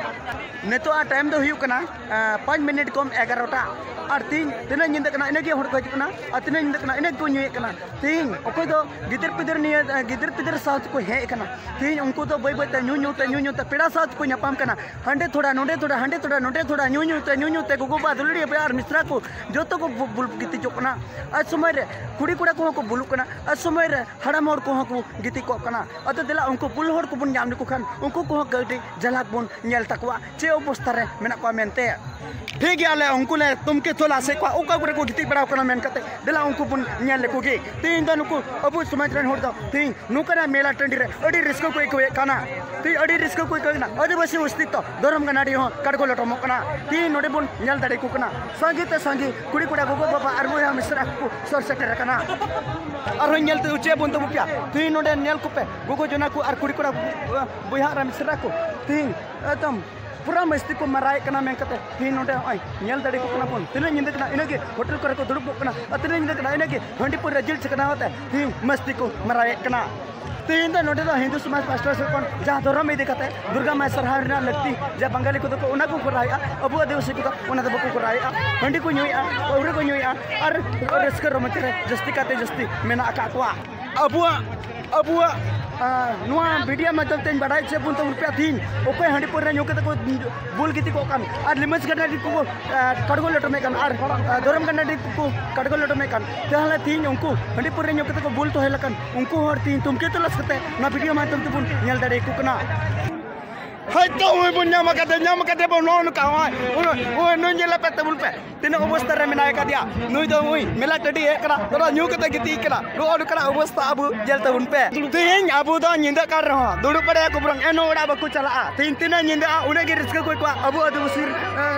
ᱱᱤᱛᱚᱜ ᱟᱜ ᱴᱟᱭᱤᱢ ᱫᱚ ᱦᱩᱭᱩᱜ ᱠᱟᱱᱟ, ᱟᱸ, ᱯᱟᱸᱪ ᱢᱤᱱᱤᱴ ᱠᱚᱢ ᱮᱜᱟᱨᱚᱴᱟ᱾ ᱟᱨ ᱛᱮᱦᱮᱧ ᱛᱤᱱᱟᱹᱜ ᱧᱤᱫᱟᱹᱜ ᱠᱟᱱᱟ, ᱤᱱᱟᱹᱜ ᱜᱮ ᱦᱚᱲ ᱠᱚ ᱦᱤᱡᱩᱜ ᱠᱟᱱᱟ᱾ ᱟᱨ ᱛᱤᱱᱟᱹᱜ ᱧᱤᱫᱟᱹᱜ ᱠᱟᱱᱟ, ᱤᱱᱟᱹᱜ ᱜᱮᱠᱚ ᱧᱩᱭᱮᱫ ᱠᱟᱱᱟ᱾ ᱛᱮᱦᱮᱧ ᱚᱠᱚᱭ ᱫᱚ ᱜᱤᱫᱟᱹᱨ ᱯᱤᱫᱟᱹᱨ ᱱᱤᱭᱟᱹ, ᱟᱸ, ᱜᱤᱫᱟᱹᱨ ᱯᱤᱫᱟᱹᱨ ᱥᱟᱶ ᱛᱮᱠᱚ ᱦᱮᱡ ᱟᱠᱟᱱᱟ᱾ ᱛᱮᱦᱮᱧ ᱩᱱᱠᱩ ᱫᱚ ᱵᱟᱹᱭ ᱵᱟᱹᱭ ᱛᱮ ᱧᱩ ᱧᱩ ᱛᱮ, ᱧᱩ ᱧᱩ ᱛᱮ ᱯᱮᱲᱟ ᱥᱟᱶ ᱛᱮᱠᱚ ᱧᱟᱯᱟᱢ ᱠᱟᱱᱟ᱾ ᱦᱟᱸᱰᱮ ᱛᱷᱚᱲᱟ, ᱱᱚᱸᱰᱮ ᱛᱷᱚᱲᱟ, ᱦᱟᱸᱰᱮ ᱛᱷᱚᱲᱟ, ᱱᱚᱸᱰᱮ ᱛᱷᱚᱲᱟ, ᱧᱩ ᱧᱩ ᱛᱮ, ᱧᱩ ᱧᱩ ᱛᱮ ᱜᱚᱜᱚ ᱵᱟᱵᱟ ᱫᱩᱞᱟᱹᱲᱤᱭᱟᱹ ᱵᱚᱭᱦᱟ ᱟᱨ ᱢᱤᱥᱨᱟ ᱠᱚ ᱡᱚᱛᱚ ᱠᱚ ᱵᱩ-, ᱵᱩᱞ ᱜᱤᱛᱤᱡᱚᱜ ᱠᱟᱱᱟ᱾ ᱟᱨ ᱥᱚᱢᱚᱭ ᱨᱮ ᱠᱩᱲᱤ ᱠᱚᱲᱟ ᱠᱚᱦᱚᱸ ᱠᱚ ᱵᱩᱞᱩᱜ ᱠᱟᱱᱟ᱾ ᱟᱨ ᱥᱚᱢᱚᱭ ᱨᱮ ᱦᱟᱲᱟᱢ ᱦᱚᱲ ᱠᱚᱦᱚᱸ ᱠᱚ ᱜᱤᱛᱤᱡ ᱠᱚᱜ ᱠᱟᱱᱟ᱾ ᱟᱫᱚ ᱫᱮᱞᱟ ᱩᱱᱠᱩ ᱵᱩᱞ ᱦᱚᱲ ᱠᱚᱵᱚᱱ ᱧᱟᱢ ᱞᱮᱠᱚ ᱠᱷᱟᱱ ᱩᱱᱠᱩ ᱠᱚᱦᱚᱸ ᱠᱟᱹᱴᱤᱡ ᱡᱷᱟᱞᱟᱠ ᱵᱚᱱ ᱧᱮᱞ ᱛᱟᱠᱚᱣᱟ ᱪᱮᱫ ᱚᱵᱚᱥᱛᱷᱟ ᱨᱮ ᱢᱮᱱᱟᱜ ᱠᱚᱣᱟ ᱢᱮᱱᱛᱮ᱾ ᱴᱷᱤᱠ ᱜᱮᱭᱟ, ᱟᱞᱮ ᱩᱱᱠᱩ ᱞᱮ ᱛᱩᱢᱠᱤ ᱛᱚᱞᱟᱥᱮᱫ ᱠᱚᱣᱟ, ᱚᱠᱟ ᱠᱚᱨᱮ ᱠᱚ ᱜᱤᱛᱤᱡ ᱵᱟᱲᱟᱣ ᱠᱟᱱᱟ ᱢᱮᱱ ᱠᱟᱛᱮ᱾ ᱫᱮᱞᱟ ᱩᱱᱠᱩ ᱵᱚᱱ ᱧᱮᱞ ᱞᱮᱠᱚ ᱜᱮ᱾ ᱛᱮᱦᱮᱧ ᱫᱚ ᱱᱩᱠᱩ ᱟᱵᱚ ᱥᱚᱢᱟᱡᱽ ᱨᱮᱱ ᱦᱚᱲ ᱫᱚ ᱛᱮᱦᱮᱧ ᱱᱚᱝᱠᱟᱱᱟᱜ ᱢᱮᱞᱟ ᱴᱟᱺᱰᱤ ᱨᱮ ᱟᱹᱰᱤ ᱨᱟᱹᱥᱠᱟᱹ ᱠᱚ ᱟᱹᱭᱠᱟᱹᱣᱮᱫ ᱠᱟᱱᱟ᱾ ᱛᱮᱦᱮᱧ ᱟᱹᱰᱤ ᱨᱟᱹᱥᱠᱟᱹ ᱠᱚ ᱟᱹᱭᱠᱟᱹᱣᱮᱫ ᱠᱟᱱᱟ᱾ ᱟᱹᱫᱤᱵᱟᱹᱥᱤ ᱚᱥᱛᱤᱛᱛᱚ ᱫᱷᱚᱨᱚᱢ ᱜᱟᱱᱟᱰᱤ ᱦᱚᱸ ᱠᱟᱰᱜᱚ ᱞᱚᱴᱚᱢᱚᱜ ᱠᱟᱱᱟ᱾ ᱛᱮᱦᱮᱧ ᱱᱚᱰᱮ ᱵᱚᱱ ᱧᱮᱞ ᱫᱟᱲᱮ ᱟᱠᱚ ᱠᱟᱱᱟ᱾ ᱥᱟᱸᱜᱮ ᱛᱮ ᱥᱟᱸᱜᱮ ᱠᱩᱲᱤ ᱠᱚᱲᱟ, ᱜᱚᱜᱚ ᱵᱟᱵᱟ ᱟᱨ ᱵᱚᱭᱦᱟ ᱢᱤᱥᱨᱟ ᱠᱚ ᱥᱚᱨ ᱥᱮᱴᱮᱨ ᱟᱠᱟᱱᱟ᱾ ᱟᱨᱦᱚᱸ ᱧᱮᱞ ᱛᱮ ᱩᱪᱮ ᱵᱚᱱ ᱛᱟᱵᱚ ᱯᱮᱭᱟ᱾ ᱛᱮᱦᱮᱧ ᱱᱚᱰᱮ ᱧᱮᱞ ᱠᱚᱯᱮ, ᱜᱚᱜᱚ ᱡᱚᱱᱟ ᱠᱚ ᱟᱨ ᱠᱩᱲᱤ ᱠᱚᱲᱟ, ᱵᱚᱭᱦᱟ ᱟᱨ ᱢᱤᱥᱨᱟ ᱠᱚ ᱛᱮᱦᱮᱧ ᱮᱠᱫᱚᱢ ᱯᱩᱨᱟᱹ ᱢᱟᱹᱥᱛᱤ ᱠᱚ ᱢᱟᱨᱟᱣᱮᱫ ᱠᱟᱱᱟ ᱢᱮᱱ ᱠᱟᱛᱮ ᱛᱮᱦᱮᱧ ᱱᱚᱰᱮ ᱱᱚᱜᱼᱚᱭ ᱧᱮᱞ ᱫᱟᱲᱮ ᱠᱚ ᱠᱟᱱᱟ ᱵᱚᱱ᱾ ᱛᱤᱱᱟᱹᱜ ᱧᱤᱫᱟᱹ ᱠᱟᱱᱟ ᱤᱱᱟᱹᱜ ᱜᱮ ᱦᱳᱴᱮᱞ ᱠᱚᱨᱮ ᱠᱚ ᱫᱩᱲᱩᱵ ᱠᱚᱜ ᱠᱟᱱᱟ, ᱟᱨ ᱛᱤᱱᱟᱹᱜ ᱧᱤᱫᱟᱹ ᱠᱟᱱᱟ ᱤᱱᱟᱹᱜ ᱜᱮ ᱦᱟᱺᱰᱤ ᱯᱟᱹᱣᱨᱟᱹ ᱡᱤᱞ ᱪᱷᱟᱠᱱᱟ ᱠᱟᱛᱮ ᱛᱮᱦᱮᱧ ᱢᱟᱹᱥᱛᱤ ᱠᱚ ᱢᱟᱨᱟᱣᱮᱫ ᱠᱟᱱᱟ᱾ ᱛᱮᱦᱮᱧ ᱫᱚ ᱱᱚᱰᱮ ᱫᱚ ᱦᱤᱱᱫᱩ ᱥᱚᱢᱟᱡᱽ ᱯᱟᱥᱴᱟ ᱥᱮᱫ ᱠᱷᱚᱱ ᱡᱟᱦᱟᱸ ᱫᱷᱚᱨᱚᱢ ᱤᱫᱤ ᱠᱟᱛᱮ ᱫᱩᱨᱜᱟ ᱢᱟᱭ ᱥᱟᱨᱦᱟᱣ ᱨᱮᱱᱟᱜ ᱞᱟᱹᱠᱛᱤ, ᱡᱮ ᱵᱟᱝᱜᱟᱞᱤ ᱠᱚᱫᱚ ᱠᱚ ᱚᱱᱟ ᱠᱚ ᱠᱚᱨᱟᱣᱮᱫᱼᱟ, ᱟᱵᱚ ᱟᱹᱫᱤᱵᱟᱹᱥᱤ ᱠᱚᱫᱚ ᱚᱱᱟ ᱫᱚ ᱵᱟᱠᱚ ᱠᱚᱨᱟᱣᱮᱫᱼᱟ᱾ ᱦᱟᱺᱰᱤ ᱠᱚ ᱧᱩᱭᱮᱫᱼᱟ, ᱯᱟᱹᱣᱨᱟᱹ ᱠᱚ ᱧᱩᱭᱮᱫᱼᱟ, ᱟᱨ ᱨᱟᱹᱥᱠᱟᱹ ᱨᱚᱢᱚᱡᱽ ᱨᱮ ᱡᱟᱹᱥᱛᱤ ᱠᱟᱛᱮ ᱡᱟᱹᱥᱛᱤ ᱢᱮᱱᱟᱜ ᱟᱠᱟᱫ ᱠᱚᱣᱟ᱾ ᱟᱵᱚᱣᱟᱜ ᱟᱵᱚᱣᱟᱜ ᱱᱚᱣᱟ ᱵᱷᱤᱰᱤᱭᱳ ᱢᱟᱫᱽᱫᱷᱚᱢ ᱛᱮᱧ ᱵᱟᱰᱟᱭ ᱦᱚᱪᱚᱭᱮᱫ ᱵᱚᱱ ᱛᱟᱵᱚᱱ ᱯᱮ, ᱛᱤᱦᱤᱧ ᱚᱠᱚᱭ ᱦᱟᱺᱰᱤ ᱯᱟᱹᱣᱨᱟᱹ ᱧᱩ ᱠᱟᱛᱮ ᱠᱚ ᱵᱩᱞ ᱜᱤᱛᱤᱡ ᱠᱚᱜ ᱠᱟᱱ, ᱟᱨ ᱞᱤᱢᱟᱹᱥ ᱜᱟᱰᱟ ᱨᱮ ᱠᱚ ᱠᱟᱴᱜᱚᱡ ᱞᱚᱴᱚᱢᱮᱫ ᱠᱟᱱ, ᱟᱨ ᱫᱷᱚᱨᱚᱢ ᱜᱟᱰᱟ ᱨᱮ ᱠᱚ ᱠᱟᱴᱜᱚᱡ ᱞᱚᱴᱚᱢᱮᱫ ᱠᱟᱱ, ᱛᱟᱦᱚᱞᱮ ᱛᱤᱦᱤᱧ ᱩᱱᱠᱩ ᱦᱟᱺᱰᱤ ᱯᱟᱹᱣᱨᱟᱹ ᱧᱩ ᱠᱟᱛᱮ ᱠᱚ ᱵᱩᱞ ᱛᱚᱦᱮ ᱞᱮᱠᱟᱱ ᱩᱱᱠᱩ ᱦᱚᱲ ᱛᱤᱦᱤᱧ ᱛᱩᱢᱠᱮ ᱛᱚᱞᱟᱥ ᱠᱟᱛᱮ ᱱᱚᱣᱟ ᱵᱷᱤᱰᱤᱭᱳ ᱢᱟᱫᱽᱫᱷᱚᱢ ᱛᱮᱵᱚᱱ ᱧᱮᱞ ᱫᱟᱲᱮᱭᱟᱠᱚ ᱠᱟᱱᱟ᱾ ᱦᱚᱭᱛᱳ ᱩᱱᱤ ᱵᱚᱱ ᱧᱟᱢ ᱟᱠᱟᱫᱮ, ᱧᱟᱢ ᱟᱠᱟᱫᱮ ᱵᱚᱱ ᱱᱚᱜᱼᱚ ᱱᱚᱝᱠᱟ, ᱱᱚᱜᱼᱚᱭ ᱩᱱᱤ, ᱩᱱᱤ ᱱᱩᱭ ᱧᱮᱞᱮ ᱯᱮ ᱛᱟᱵᱚᱱ ᱯᱮ, ᱛᱤᱱᱟᱹᱜ ᱚᱵᱚᱥᱛᱟ ᱨᱮ ᱢᱮᱱᱟᱭ ᱟᱠᱟᱫᱮᱭᱟ᱾ ᱱᱩᱭ ᱫᱚ ᱱᱩᱭ ᱢᱮᱞᱟ ᱴᱟᱺᱰᱤ ᱦᱮᱡ ᱠᱟᱱᱟ, ᱛᱷᱚᱲᱟ ᱧᱩ ᱠᱟᱛᱮ ᱜᱤᱛᱤᱡ ᱠᱟᱱᱟ᱾ ᱱᱚᱜᱼᱚ ᱱᱚᱝᱠᱟᱱᱟᱜ ᱚᱵᱚᱥᱛᱟ ᱟᱵᱚ ᱧᱮᱞ ᱛᱟᱵᱚᱱ ᱯᱮ᱾ ᱛᱮᱦᱮᱧ ᱟᱵᱚ ᱫᱚ ᱧᱤᱫᱟᱹᱜ ᱠᱟᱱ ᱨᱮᱦᱚᱸ ᱫᱩᱲᱩᱵ ᱵᱟᱲᱟᱭᱟᱠᱚ, ᱵᱚᱨᱚᱝ ᱮᱱᱦᱚᱸ ᱚᱲᱟᱜ ᱵᱟᱠᱚ ᱪᱟᱞᱟᱜᱼᱟ᱾ ᱛᱮᱦᱮᱧ ᱛᱤᱱᱟᱹᱜ ᱧᱤᱫᱟᱹᱜᱼᱟ, ᱩᱱᱟᱹᱜ ᱜᱮ ᱨᱟᱹᱥᱠᱟᱹ ᱠᱚ ᱟᱹᱭᱠᱟᱹᱣᱟ᱾ ᱟᱵᱚ ᱟᱹᱫᱤᱵᱟᱹᱥᱤ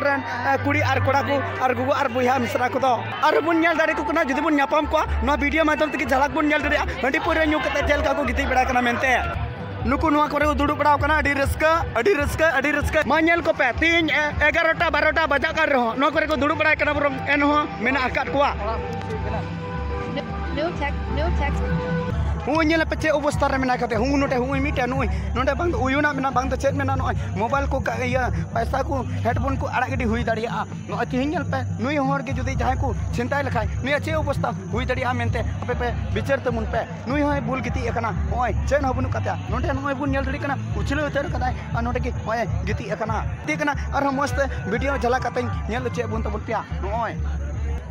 ᱨᱮᱱ ᱠᱩᱲᱤ ᱟᱨ ᱠᱚᱲᱟ ᱠᱚ ᱟᱨ ᱜᱚᱜᱚ ᱟᱨ ᱵᱚᱭᱦᱟ ᱢᱤᱥᱨᱟ ᱠᱚᱫᱚ ᱟᱨ ᱵᱚᱱ ᱧᱮᱞ ᱫᱟᱲᱮ ᱠᱚ ᱠᱟᱱᱟ᱾ ᱡᱩᱫᱤ ᱵᱚᱱ ᱧᱟᱯᱟᱢ ᱠᱚᱣᱟ, ᱱᱚᱣᱟ ᱵᱷᱤᱰᱤᱭᱳ ᱢᱟᱫᱽᱫᱷᱚᱢ ᱛᱮᱜᱮ ᱡᱷᱟᱞᱟᱠ ᱵᱚᱱ ᱧᱮᱞ ᱫᱟᱲᱮᱭᱟᱜᱼᱟ ᱦᱟᱺᱰᱤ ᱯᱟᱹᱣᱨᱟᱹ ᱧᱩ ᱠᱟᱛᱮ ᱪᱮᱫ ᱞᱮᱠᱟ ᱠᱚ ᱜᱤᱛᱤᱡ ᱵᱟᱲᱟ ᱠᱟᱱᱟ ᱢᱮᱱᱛᱮ᱾ ᱱᱩᱠᱩ ᱱᱚᱣᱟ ᱠᱚᱨᱮ ᱠᱚ ᱫᱩᱲᱩᱵ ᱵᱟᱲᱟᱣ ᱠᱟᱱᱟ, ᱟᱹᱰᱤ ᱨᱟᱹᱥᱠᱟᱹ, ᱟᱹᱰᱤ ᱨᱟᱹᱥᱠᱟᱹ, ᱟᱹᱰᱤ ᱨᱟᱹᱥᱠᱟᱹ᱾ ᱢᱟ ᱧᱮᱞ ᱠᱚᱯᱮ, ᱛᱮᱦᱮᱧ, ᱮ, ᱮᱜᱟᱨᱚᱴᱟ, ᱵᱟᱨᱚᱴᱟ ᱵᱟᱡᱟᱜ ᱠᱟᱱ ᱨᱮᱦᱚᱸ ᱱᱚᱣᱟ ᱠᱚᱨᱮ ᱠᱚ ᱫᱩᱲᱩᱵ ᱵᱟᱲᱟᱭ ᱠᱟᱱᱟ, ᱵᱚᱨᱚᱝ ᱮᱱᱦᱚᱸ ᱢᱮᱱᱟᱜ ᱟᱠᱟᱫ ᱠᱚᱣᱟ᱾ No, no text, no text. ᱦᱩᱸ, ᱧᱮᱞ ᱯᱮ ᱪᱮᱫ ᱚᱵᱚᱥᱛᱟ ᱨᱮ ᱢᱮᱱᱟᱭ ᱠᱟᱫᱮ᱾ ᱦᱩᱸ, ᱱᱚᱰᱮ, ᱦᱩᱸ, ᱢᱤᱫᱴᱮᱱ ᱱᱩᱭ, ᱱᱚᱰᱮ ᱵᱟᱝ ᱫᱚ ᱩᱭᱩᱱᱟᱜ ᱢᱮᱱᱟᱜ, ᱵᱟᱝ ᱫᱚ ᱪᱮᱫ ᱢᱮᱱᱟᱜ, ᱱᱚᱜᱼᱚᱭ ᱢᱳᱵᱟᱭᱤᱞ ᱠᱚ ᱠᱟ-, ᱤᱭᱟᱹ, ᱯᱚᱭᱥᱟ ᱠᱚ, ᱦᱮᱰᱯᱷᱳᱱ ᱠᱚ ᱟᱲᱟᱜ ᱜᱤᱰᱤ ᱦᱩᱭ ᱫᱟᱲᱮᱭᱟᱜᱼᱟ᱾ ᱱᱚᱜᱼᱚᱭ ᱛᱮᱦᱮᱧ ᱧᱮᱞ ᱯᱮ, ᱱᱩᱭ ᱦᱚᱲ ᱜᱮ ᱡᱩᱫᱤ ᱡᱟᱦᱟᱸᱭ ᱠᱚ ᱪᱷᱤᱱᱛᱟᱭ ᱞᱮᱠᱷᱟᱡ, ᱱᱩᱭᱟᱜ ᱪᱮᱫ ᱚᱵᱚᱥᱛᱟ ᱦᱩᱭ ᱫᱟᱲᱮᱭᱟᱜᱼᱟ ᱢᱮᱱᱛᱮ ᱟᱯᱮ ᱯᱮ ᱵᱤᱪᱟᱹᱨ ᱛᱟᱵᱚᱱ ᱯᱮ᱾ ᱱᱩᱭ ᱦᱚᱸᱭ ᱵᱩᱞ ᱜᱤᱛᱤᱡ ᱟᱠᱟᱱᱟ, ᱱᱚᱜᱼᱚᱭ ᱪᱮᱫ ᱦᱚᱸ ᱵᱟᱹᱱᱩᱜ ᱠᱟᱫ ᱛᱟᱭᱟ᱾ ᱱᱚᱰᱮ ᱱᱚᱜᱼᱚᱭ ᱵᱚᱱ ᱧᱮᱞ ᱫᱟᱲᱮᱭᱟᱜ ᱠᱟᱱᱟ, ᱩᱪᱷᱞᱟᱹᱣ ᱩᱛᱟᱹᱨ ᱠᱟᱫᱟᱭ, ᱟᱨ ᱱᱚᱰᱮ ᱜᱮ ᱱᱚᱜᱼᱚᱭ ᱜᱤᱛᱤᱡ ᱟᱠᱟᱱᱟ, ᱜᱤᱛᱤᱡ ᱟᱠᱟᱱᱟ᱾ ᱟᱨᱦᱚᱸ ᱢᱚᱡᱽ ᱛᱮ ᱵᱷᱤᱰᱤᱭᱳ ᱡᱷᱟᱞᱟ ᱠᱟᱛᱮᱧ ᱧᱮᱞ ᱦᱚᱪᱚᱭᱮᱫ ᱵᱚᱱ ᱛᱟᱵᱚᱱ ᱯᱮᱭᱟ᱾ ᱱᱚᱜᱼᱚᱭ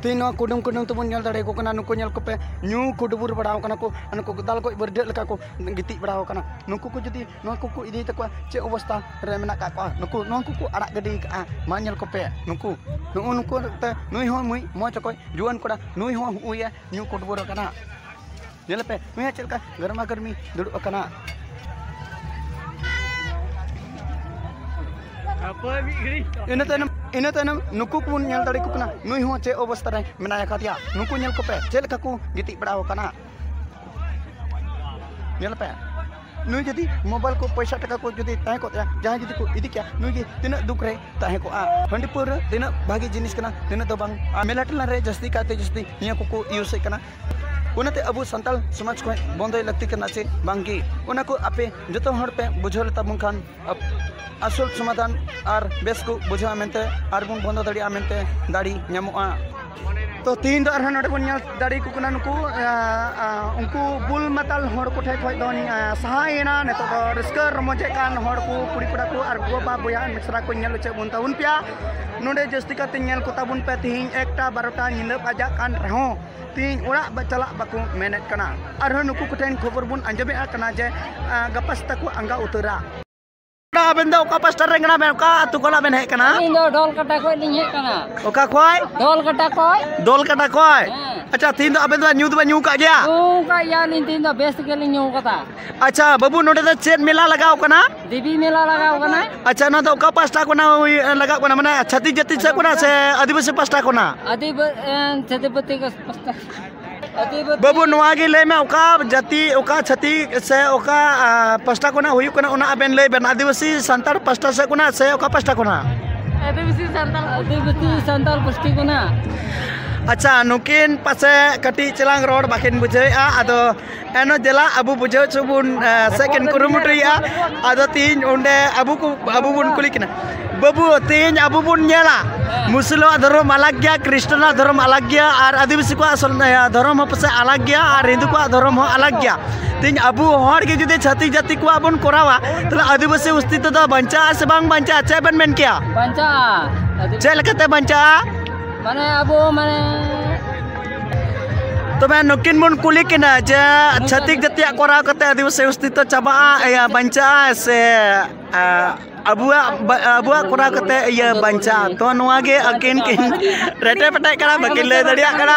ᱛᱮᱦᱮᱧ ᱱᱚᱣᱟ ᱠᱩᱰᱩᱢ ᱠᱩᱰᱩᱢ ᱛᱮᱵᱚᱱ ᱧᱮᱞ ᱫᱟᱲᱮᱭᱟᱠᱚ ᱠᱟᱱᱟ, ᱱᱩᱠᱩ ᱧᱮᱞ ᱠᱚᱯᱮ, ᱧᱩ ᱠᱩᱰᱵᱩᱨ ᱵᱟᱲᱟᱣ ᱠᱟᱱᱟ ᱠᱚ, ᱟᱨ ᱱᱩᱠᱩ ᱫᱟᱞ ᱜᱚᱡ ᱵᱟᱹᱨᱰᱟᱹᱜ ᱞᱮᱠᱟ ᱠᱚ ᱜᱤᱛᱤᱡ ᱵᱟᱲᱟᱣ ᱠᱟᱱᱟ᱾ ᱱᱩᱠᱩ ᱠᱚ ᱡᱩᱫᱤ ᱱᱚᱣᱟ ᱠᱚᱠᱚ ᱤᱫᱤᱭ ᱛᱟᱠᱚᱣᱟ, ᱪᱮᱫ ᱚᱵᱚᱥᱛᱟ ᱨᱮ ᱢᱮᱱᱟᱜ ᱠᱟᱜ ᱠᱚᱣᱟ? ᱱᱩᱠᱩ, ᱱᱩᱠᱩ ᱠᱚ ᱟᱲᱟᱜ ᱜᱤᱰᱤ ᱠᱟᱜᱼᱟ᱾ ᱢᱟ ᱧᱮᱞ ᱠᱚᱯᱮ, ᱱᱩᱠᱩ, ᱱᱩᱜᱼᱩ ᱱᱩᱠᱩ ᱛᱮ ᱱᱩᱭ ᱦᱚᱸ ᱢᱩᱭ ᱢᱚᱡᱽ ᱚᱠᱚᱡ ᱡᱩᱣᱟᱹᱱ ᱠᱚᱲᱟ, ᱱᱩᱭ ᱦᱚᱸ ᱦᱩᱭᱟ ᱧᱩ ᱠᱩᱴᱵᱩᱨ ᱟᱠᱟᱱᱟ᱾ ᱧᱮᱞ ᱯᱮ, ᱱᱩᱭ ᱦᱚᱸ ᱪᱮᱫ ᱞᱮᱠᱟ ᱜᱟᱨᱢᱟ ᱜᱟᱨᱢᱤ ᱫᱩᱲᱩᱵ ᱟᱠᱟᱱᱟ᱾ ᱦᱟᱯᱳᱭ ᱢᱤᱫ ᱜᱷᱟᱹᱲᱤᱡ᱾ ᱤᱱᱟᱹ ᱛᱟᱭᱱᱚᱢ, ᱤᱱᱟᱹ ᱛᱟᱭᱱᱚᱢ ᱱᱩᱠᱩ ᱠᱚᱵᱚᱱ ᱧᱮᱞ ᱫᱟᱲᱮ ᱠᱚ ᱠᱟᱱᱟ, ᱱᱩᱭ ᱦᱚᱸ ᱪᱮᱫ ᱚᱵᱚᱥᱛᱟ ᱨᱮ ᱢᱮᱱᱟᱭ ᱟᱠᱟᱫᱮᱭᱟ᱾ ᱱᱩᱠᱩ ᱧᱮᱞ ᱠᱚᱯᱮ, ᱪᱮᱫ ᱞᱮᱠᱟ ᱠᱚ ᱜᱤᱛᱤᱡ ᱵᱟᱲᱟᱣ ᱟᱠᱟᱱᱟ᱾ ᱧᱮᱞ ᱯᱮ, ᱱᱩᱭ ᱡᱩᱫᱤ ᱢᱳᱵᱟᱭᱤᱞ ᱠᱚ, ᱯᱚᱭᱥᱟ ᱴᱟᱠᱟ ᱠᱚ ᱡᱩᱫᱤ ᱛᱟᱦᱮᱸ ᱠᱚᱜ ᱛᱟᱭᱟ, ᱡᱟᱦᱟᱸᱭ ᱡᱩᱫᱤ ᱠᱚ ᱤᱫᱤ ᱠᱮᱭᱟ, ᱱᱩᱭ ᱜᱮ ᱛᱤᱱᱟᱹᱜ ᱫᱩᱠ ᱨᱮ ᱛᱟᱦᱮᱸ ᱠᱚᱜᱼᱟ᱾ ᱦᱟᱺᱰᱤ ᱯᱟᱹᱣᱨᱟᱹ ᱛᱤᱱᱟᱹᱜ ᱵᱷᱟᱹᱜᱤ ᱡᱤᱱᱤᱥ ᱠᱟᱱᱟ, ᱛᱤᱱᱟᱹᱜ ᱫᱚ ᱵᱟᱝ᱾ ᱟᱨ ᱢᱮᱞᱟ ᱴᱮᱞᱟ ᱨᱮ ᱡᱟᱹᱥᱛᱤ ᱠᱟᱭᱛᱮ ᱡᱟᱹᱥᱛᱤ ᱱᱤᱭᱟᱹ ᱠᱚᱠᱚ ᱤᱭᱩᱡᱽ ᱮᱫ ᱠᱟᱱᱟ᱾ ᱚᱱᱟᱛᱮ ᱟᱵᱚ ᱥᱟᱱᱛᱟᱲ ᱥᱚᱢᱟᱡᱽ ᱠᱷᱚᱱ ᱵᱚᱱᱫᱚᱭ ᱞᱟᱹᱠᱛᱤ ᱠᱟᱱᱟ ᱪᱮ ᱵᱟᱝ ᱜᱮ? ᱚᱱᱟ ᱠᱚ ᱟᱯᱮ ᱡᱚᱛᱚ ᱦᱚᱲ ᱯᱮ ᱵᱩᱡᱷᱟᱹᱣ ᱞᱮᱛᱟ ᱵᱚᱱ ᱠᱷᱟᱱ ᱟᱯ-, ᱟᱥᱚᱞ ᱥᱚᱢᱟᱫᱷᱟᱱ ᱟᱨ ᱵᱮᱥ ᱠᱚ ᱵᱩᱡᱷᱟᱹᱣᱟ ᱢᱮᱱᱛᱮ ᱟᱨ ᱵᱚᱱ ᱵᱚᱱᱫᱚ ᱫᱟᱲᱮᱭᱟᱜᱼᱟ ᱢᱮᱱᱛᱮ ᱫᱟᱲᱮ ᱧᱟᱢᱚᱜᱼᱟ᱾ ᱛᱚ ᱛᱤᱦᱤᱧ ᱫᱚ ᱟᱨᱦᱚᱸ ᱱᱚᱰᱮ ᱵᱚᱱ ᱧᱮᱞ ᱫᱟᱲᱮᱭᱟᱠᱚ ᱠᱟᱱᱟ ᱱᱩᱠᱩ, ᱟ, ᱟ, ᱩᱱᱠᱩ ᱵᱩᱞ ᱢᱟᱛᱟᱞ ᱦᱚᱲ ᱠᱚᱴᱷᱮᱱ ᱠᱷᱚᱱ ᱫᱚ, ᱟ, ᱥᱟᱦᱟᱭᱮᱱᱟ᱾ ᱱᱤᱛᱚᱜ ᱫᱚ ᱨᱟᱹᱥᱠᱟᱹ ᱨᱚᱢᱚᱡᱮᱫ ᱠᱟᱱ ᱦᱚᱲ ᱠᱚ, ᱠᱩᱲᱤ ᱠᱚᱲᱟ ᱠᱚ ᱟᱨ ᱜᱚ ᱵᱟᱵᱟ ᱵᱚᱭᱦᱟ ᱢᱤᱥᱨᱟ ᱠᱚ ᱧᱮᱞ ᱦᱚᱪᱚᱭᱮᱫ ᱵᱚᱱ ᱛᱟᱵᱚᱱ ᱯᱮᱭᱟ᱾ ᱱᱚᱰᱮ ᱡᱟᱹᱥᱛᱤ ᱠᱟᱛᱮ ᱧᱮᱞ ᱠᱚ ᱛᱟᱵᱚᱱ ᱯᱮ, ᱛᱤᱦᱤᱧ ᱮᱠᱴᱟ ᱵᱟᱨᱚᱴᱟ ᱧᱤᱫᱟᱹ ᱵᱟᱡᱟᱜ ᱠᱟᱱ ᱨᱮᱦᱚᱸ ᱛᱤᱦᱤᱧ ᱚᱲᱟᱜ ᱵᱟ-, ᱪᱟᱞᱟᱜ ᱵᱟᱠᱚ ᱢᱮᱱᱮᱫ ᱠᱟᱱᱟ᱾ ᱟᱨᱦᱚᱸ ᱱᱩᱠᱩ ᱠᱚᱴᱷᱮᱱ ᱠᱷᱚᱵᱚᱨ ᱵᱚᱱ ᱟᱸᱡᱚᱢᱮᱫ ᱠᱟᱱᱟ ᱡᱮ, ᱟ, ᱜᱟᱯᱟ ᱥᱮᱛᱟᱜ ᱠᱚ ᱟᱸᱜᱟ ᱩᱛᱟᱹᱨᱟ᱾ ᱟᱵᱮᱱ ᱫᱚ ᱚᱠᱟ ᱯᱟᱥᱴᱟ ᱨᱮᱱ ᱠᱟᱱᱟ ᱵᱮᱱ? ᱚᱠᱟ ᱟᱹᱛᱩ ᱠᱷᱚᱱᱟᱜ ᱵᱮᱱ ᱦᱮᱡ ᱠᱟᱱᱟ? ᱤᱧ ᱫᱚ ᱰᱷᱚᱞᱠᱟᱴᱟ ᱠᱷᱚᱱ ᱞᱤᱧ ᱦᱮᱡ ᱠᱟᱱᱟ᱾ ᱚᱠᱟ ᱠᱷᱚᱡ? ᱰᱷᱚᱞᱠᱟᱴᱟ ᱠᱷᱚᱡ᱾ ᱰᱷᱚᱞᱠᱟᱴᱟ ᱠᱷᱚᱡ? ᱦᱮᱸ᱾ ᱟᱪᱪᱷᱟ, ᱛᱤᱦᱤᱧ ᱫᱚ ᱟᱵᱮᱱ ᱫᱚ ᱧᱩ ᱫᱚᱵᱮᱱ ᱧᱩ ᱠᱟᱜ ᱜᱮᱭᱟ? ᱧᱩ ᱠᱟᱜ ᱜᱮᱭᱟᱞᱤᱧ, ᱛᱤᱦᱤᱧ ᱫᱚ ᱵᱮᱥ ᱜᱮᱞᱤᱧ ᱧᱩ ᱠᱟᱫᱟ᱾ ᱟᱪᱪᱷᱟ ᱵᱟᱹᱵᱩ, ᱱᱚᱰᱮ ᱫᱚ ᱪᱮᱫ ᱢᱮᱞᱟ ᱞᱟᱜᱟᱣ ᱠᱟᱱᱟ? ᱫᱮᱵᱤ ᱢᱮᱞᱟ ᱞᱟᱜᱟᱣ ᱠᱟᱱᱟ᱾ ᱟᱪᱪᱷᱟ, ᱱᱚᱣᱟ ᱫᱚ ᱚᱠᱟ ᱯᱟᱥᱴᱟ ᱠᱷᱚᱱᱟᱜ ᱦᱩᱭ, ᱞᱟᱜᱟᱜ ᱠᱟᱱᱟ? ᱢᱟᱱᱮ ᱪᱷᱟᱹᱛᱤᱠ ᱡᱟᱹᱛᱤ ᱥᱮᱫ ᱠᱷᱚᱱᱟᱜ ᱥᱮ ᱟᱹᱫᱤᱵᱟᱹᱥᱤ ᱯᱟᱥᱴᱟ ᱠᱷᱚᱱᱟᱜ? ᱟᱹᱫᱤᱵᱟᱹ-, ᱮ, ᱪᱷᱟᱹᱛᱤᱯᱟᱹᱛᱤ ᱠᱚ ᱯᱟᱥᱴᱟ᱾ ᱟᱹᱫᱤᱵᱟᱹᱥᱤ᱾ ᱵᱟᱹᱵᱩ, ᱱᱚᱣᱟ ᱜᱮ ᱞᱟᱹᱭ ᱢᱮ, ᱚᱠᱟ ᱡᱟᱹᱛᱤ, ᱚᱠᱟ ᱪᱷᱟᱹᱛᱤᱠ ᱥᱮ ᱚᱠᱟ, ᱟ, ᱯᱟᱥᱴᱟ ᱠᱷᱚᱱᱟᱜ ᱦᱩᱭᱩᱜ ᱠᱟᱱᱟ, ᱚᱱᱟ ᱟᱵᱮᱱ ᱞᱟᱹᱭ ᱵᱮᱱ᱾ ᱟᱹᱫᱤᱵᱟᱹᱥᱤ ᱥᱟᱱᱛᱟᱲ ᱯᱟᱥᱴᱟ ᱥᱮᱫ ᱠᱷᱚᱱᱟᱜ ᱥᱮ ᱚᱠᱟ ᱯᱟᱥᱴᱟ ᱠᱷᱚᱱᱟᱜ? ᱟᱹᱫᱤᱵᱟᱹᱥᱤ ᱥᱟᱱᱛᱟᱲ᱾ ᱟᱹᱫᱤᱵᱟᱹᱥᱤ ᱥᱟᱱᱛᱟᱲ ᱯᱟᱥᱴᱟ ᱠᱷᱚᱱᱟᱜ᱾ ᱟᱪᱪᱷᱟ, ᱱᱩᱠᱤᱱ ᱯᱟᱥᱮ ᱠᱟᱹᱴᱤᱡ ᱪᱮᱞᱟᱝ ᱨᱚᱲ ᱵᱟᱹᱠᱤᱱ ᱵᱩᱡᱷᱟᱹᱣᱮᱫᱼᱟ, ᱟᱫᱚ ᱮᱱᱦᱚᱸ ᱫᱮᱞᱟ ᱟᱵᱚ ᱵᱩᱡᱷᱟᱹᱣ ᱦᱚᱪᱚ ᱵᱚᱱ, ᱮ, ᱥᱮᱫ ᱠᱤᱱ ᱠᱩᱨᱩᱢᱩᱴᱩᱭᱮᱫᱼᱟ᱾ ᱟᱫᱚ ᱛᱤᱦᱤᱧ ᱚᱸᱰᱮ ᱟᱵᱚ ᱠᱚ, ᱟᱵᱚ ᱵᱚᱱ ᱠᱩᱞᱤ ᱠᱤᱱᱟ᱾ ᱵᱟᱹᱵᱩ, ᱛᱤᱦᱤᱧ ᱟᱵᱚ ᱵᱚᱱ ᱧᱮᱞᱟ, ᱦᱮᱸ᱾ ᱢᱩᱥᱞᱟᱹᱣᱟᱜ ᱫᱷᱚᱨᱚᱢ ᱟᱞᱟᱜᱽ ᱜᱮᱭᱟ, ᱠᱷᱨᱤᱥᱴᱟᱱᱟᱜ ᱫᱷᱚᱨᱚᱢ ᱟᱞᱟᱜᱽ ᱜᱮᱭᱟ, ᱟᱨ ᱟᱹᱫᱤᱵᱟᱹᱥᱤ ᱠᱚᱣᱟᱜ ᱥᱚᱞ-, ᱤᱭᱟᱹ, ᱫᱷᱚᱨᱚᱢ ᱦᱚᱸ ᱯᱟᱥᱮᱡ ᱟᱞᱟᱜᱽ ᱜᱮᱭᱟ, ᱟᱨ ᱦᱤᱱᱫᱩ ᱠᱚᱣᱟᱜ ᱫᱷᱚᱨᱚᱢ ᱦᱚᱸ ᱟᱞᱟᱜᱽ ᱜᱮᱭᱟ᱾ ᱛᱤᱦᱤᱧ ᱟᱵᱚ ᱦᱚᱲ ᱜᱮ ᱡᱩᱫᱤ ᱪᱷᱟᱹᱛᱤᱠ ᱡᱟᱹᱛᱤ ᱠᱚᱣᱟᱜ ᱵᱚᱱ ᱠᱚᱨᱟᱣᱟ, ᱛᱟᱦᱞᱮ ᱟᱹᱫᱤᱵᱟᱹᱥᱤ ᱚᱥᱛᱤᱛᱛᱚ ᱫᱚ ᱵᱟᱧᱪᱟᱜᱼᱟ ᱥᱮ ᱵᱟᱝ ᱵᱟᱧᱪᱟᱜᱼᱟ? ᱪᱮᱫ ᱵᱮᱱ ᱢᱮᱱ ᱠᱮᱭᱟ? ᱵᱟᱧᱪᱟᱜᱼᱟ᱾ ᱟᱹᱫᱤ- ᱪᱮᱫ ᱞᱮᱠᱟᱛᱮ ᱵᱟᱧᱪᱟᱜᱼᱟ? ᱢᱟᱱᱮ ᱟᱵᱚ ᱢᱟᱱᱮ ᱛᱚᱵᱮ ᱱᱩᱠᱤᱱ ᱵᱚᱱ ᱠᱩᱞᱤ ᱠᱤᱱᱟ ᱡᱮ ᱪᱷᱟᱹᱛᱤᱠ ᱡᱟᱹᱛᱤᱭᱟᱜ ᱠᱚᱨᱟᱣ ᱠᱟᱛᱮ ᱟᱹᱫᱤᱵᱟᱹᱥᱤ ᱚᱥᱛᱤᱛᱛᱚ ᱪᱟᱵᱟᱜᱼᱟ, ᱤᱭᱟᱹ, ᱵᱟᱧᱪᱟᱜᱼᱟ ᱥᱮ, ᱟ, ᱟᱵᱚᱣᱟᱜ ᱵᱟ-, ᱟᱵᱚᱣᱟᱜ ᱠᱚᱨᱟᱣ ᱠᱟᱛᱮ ᱤᱭᱟᱹ ᱵᱟᱧᱪᱟᱜᱼᱟ? ᱛᱚ ᱱᱚᱣᱟ ᱜᱮ ᱟᱹᱠᱤᱱ ᱠᱤᱱ ᱨᱮᱴᱮ ᱯᱮᱴᱮᱜ ᱠᱟᱱᱟ, ᱵᱟᱹᱠᱤᱱ ᱞᱟᱹᱭ ᱫᱟᱲᱮᱭᱟᱜ ᱠᱟᱱᱟ᱾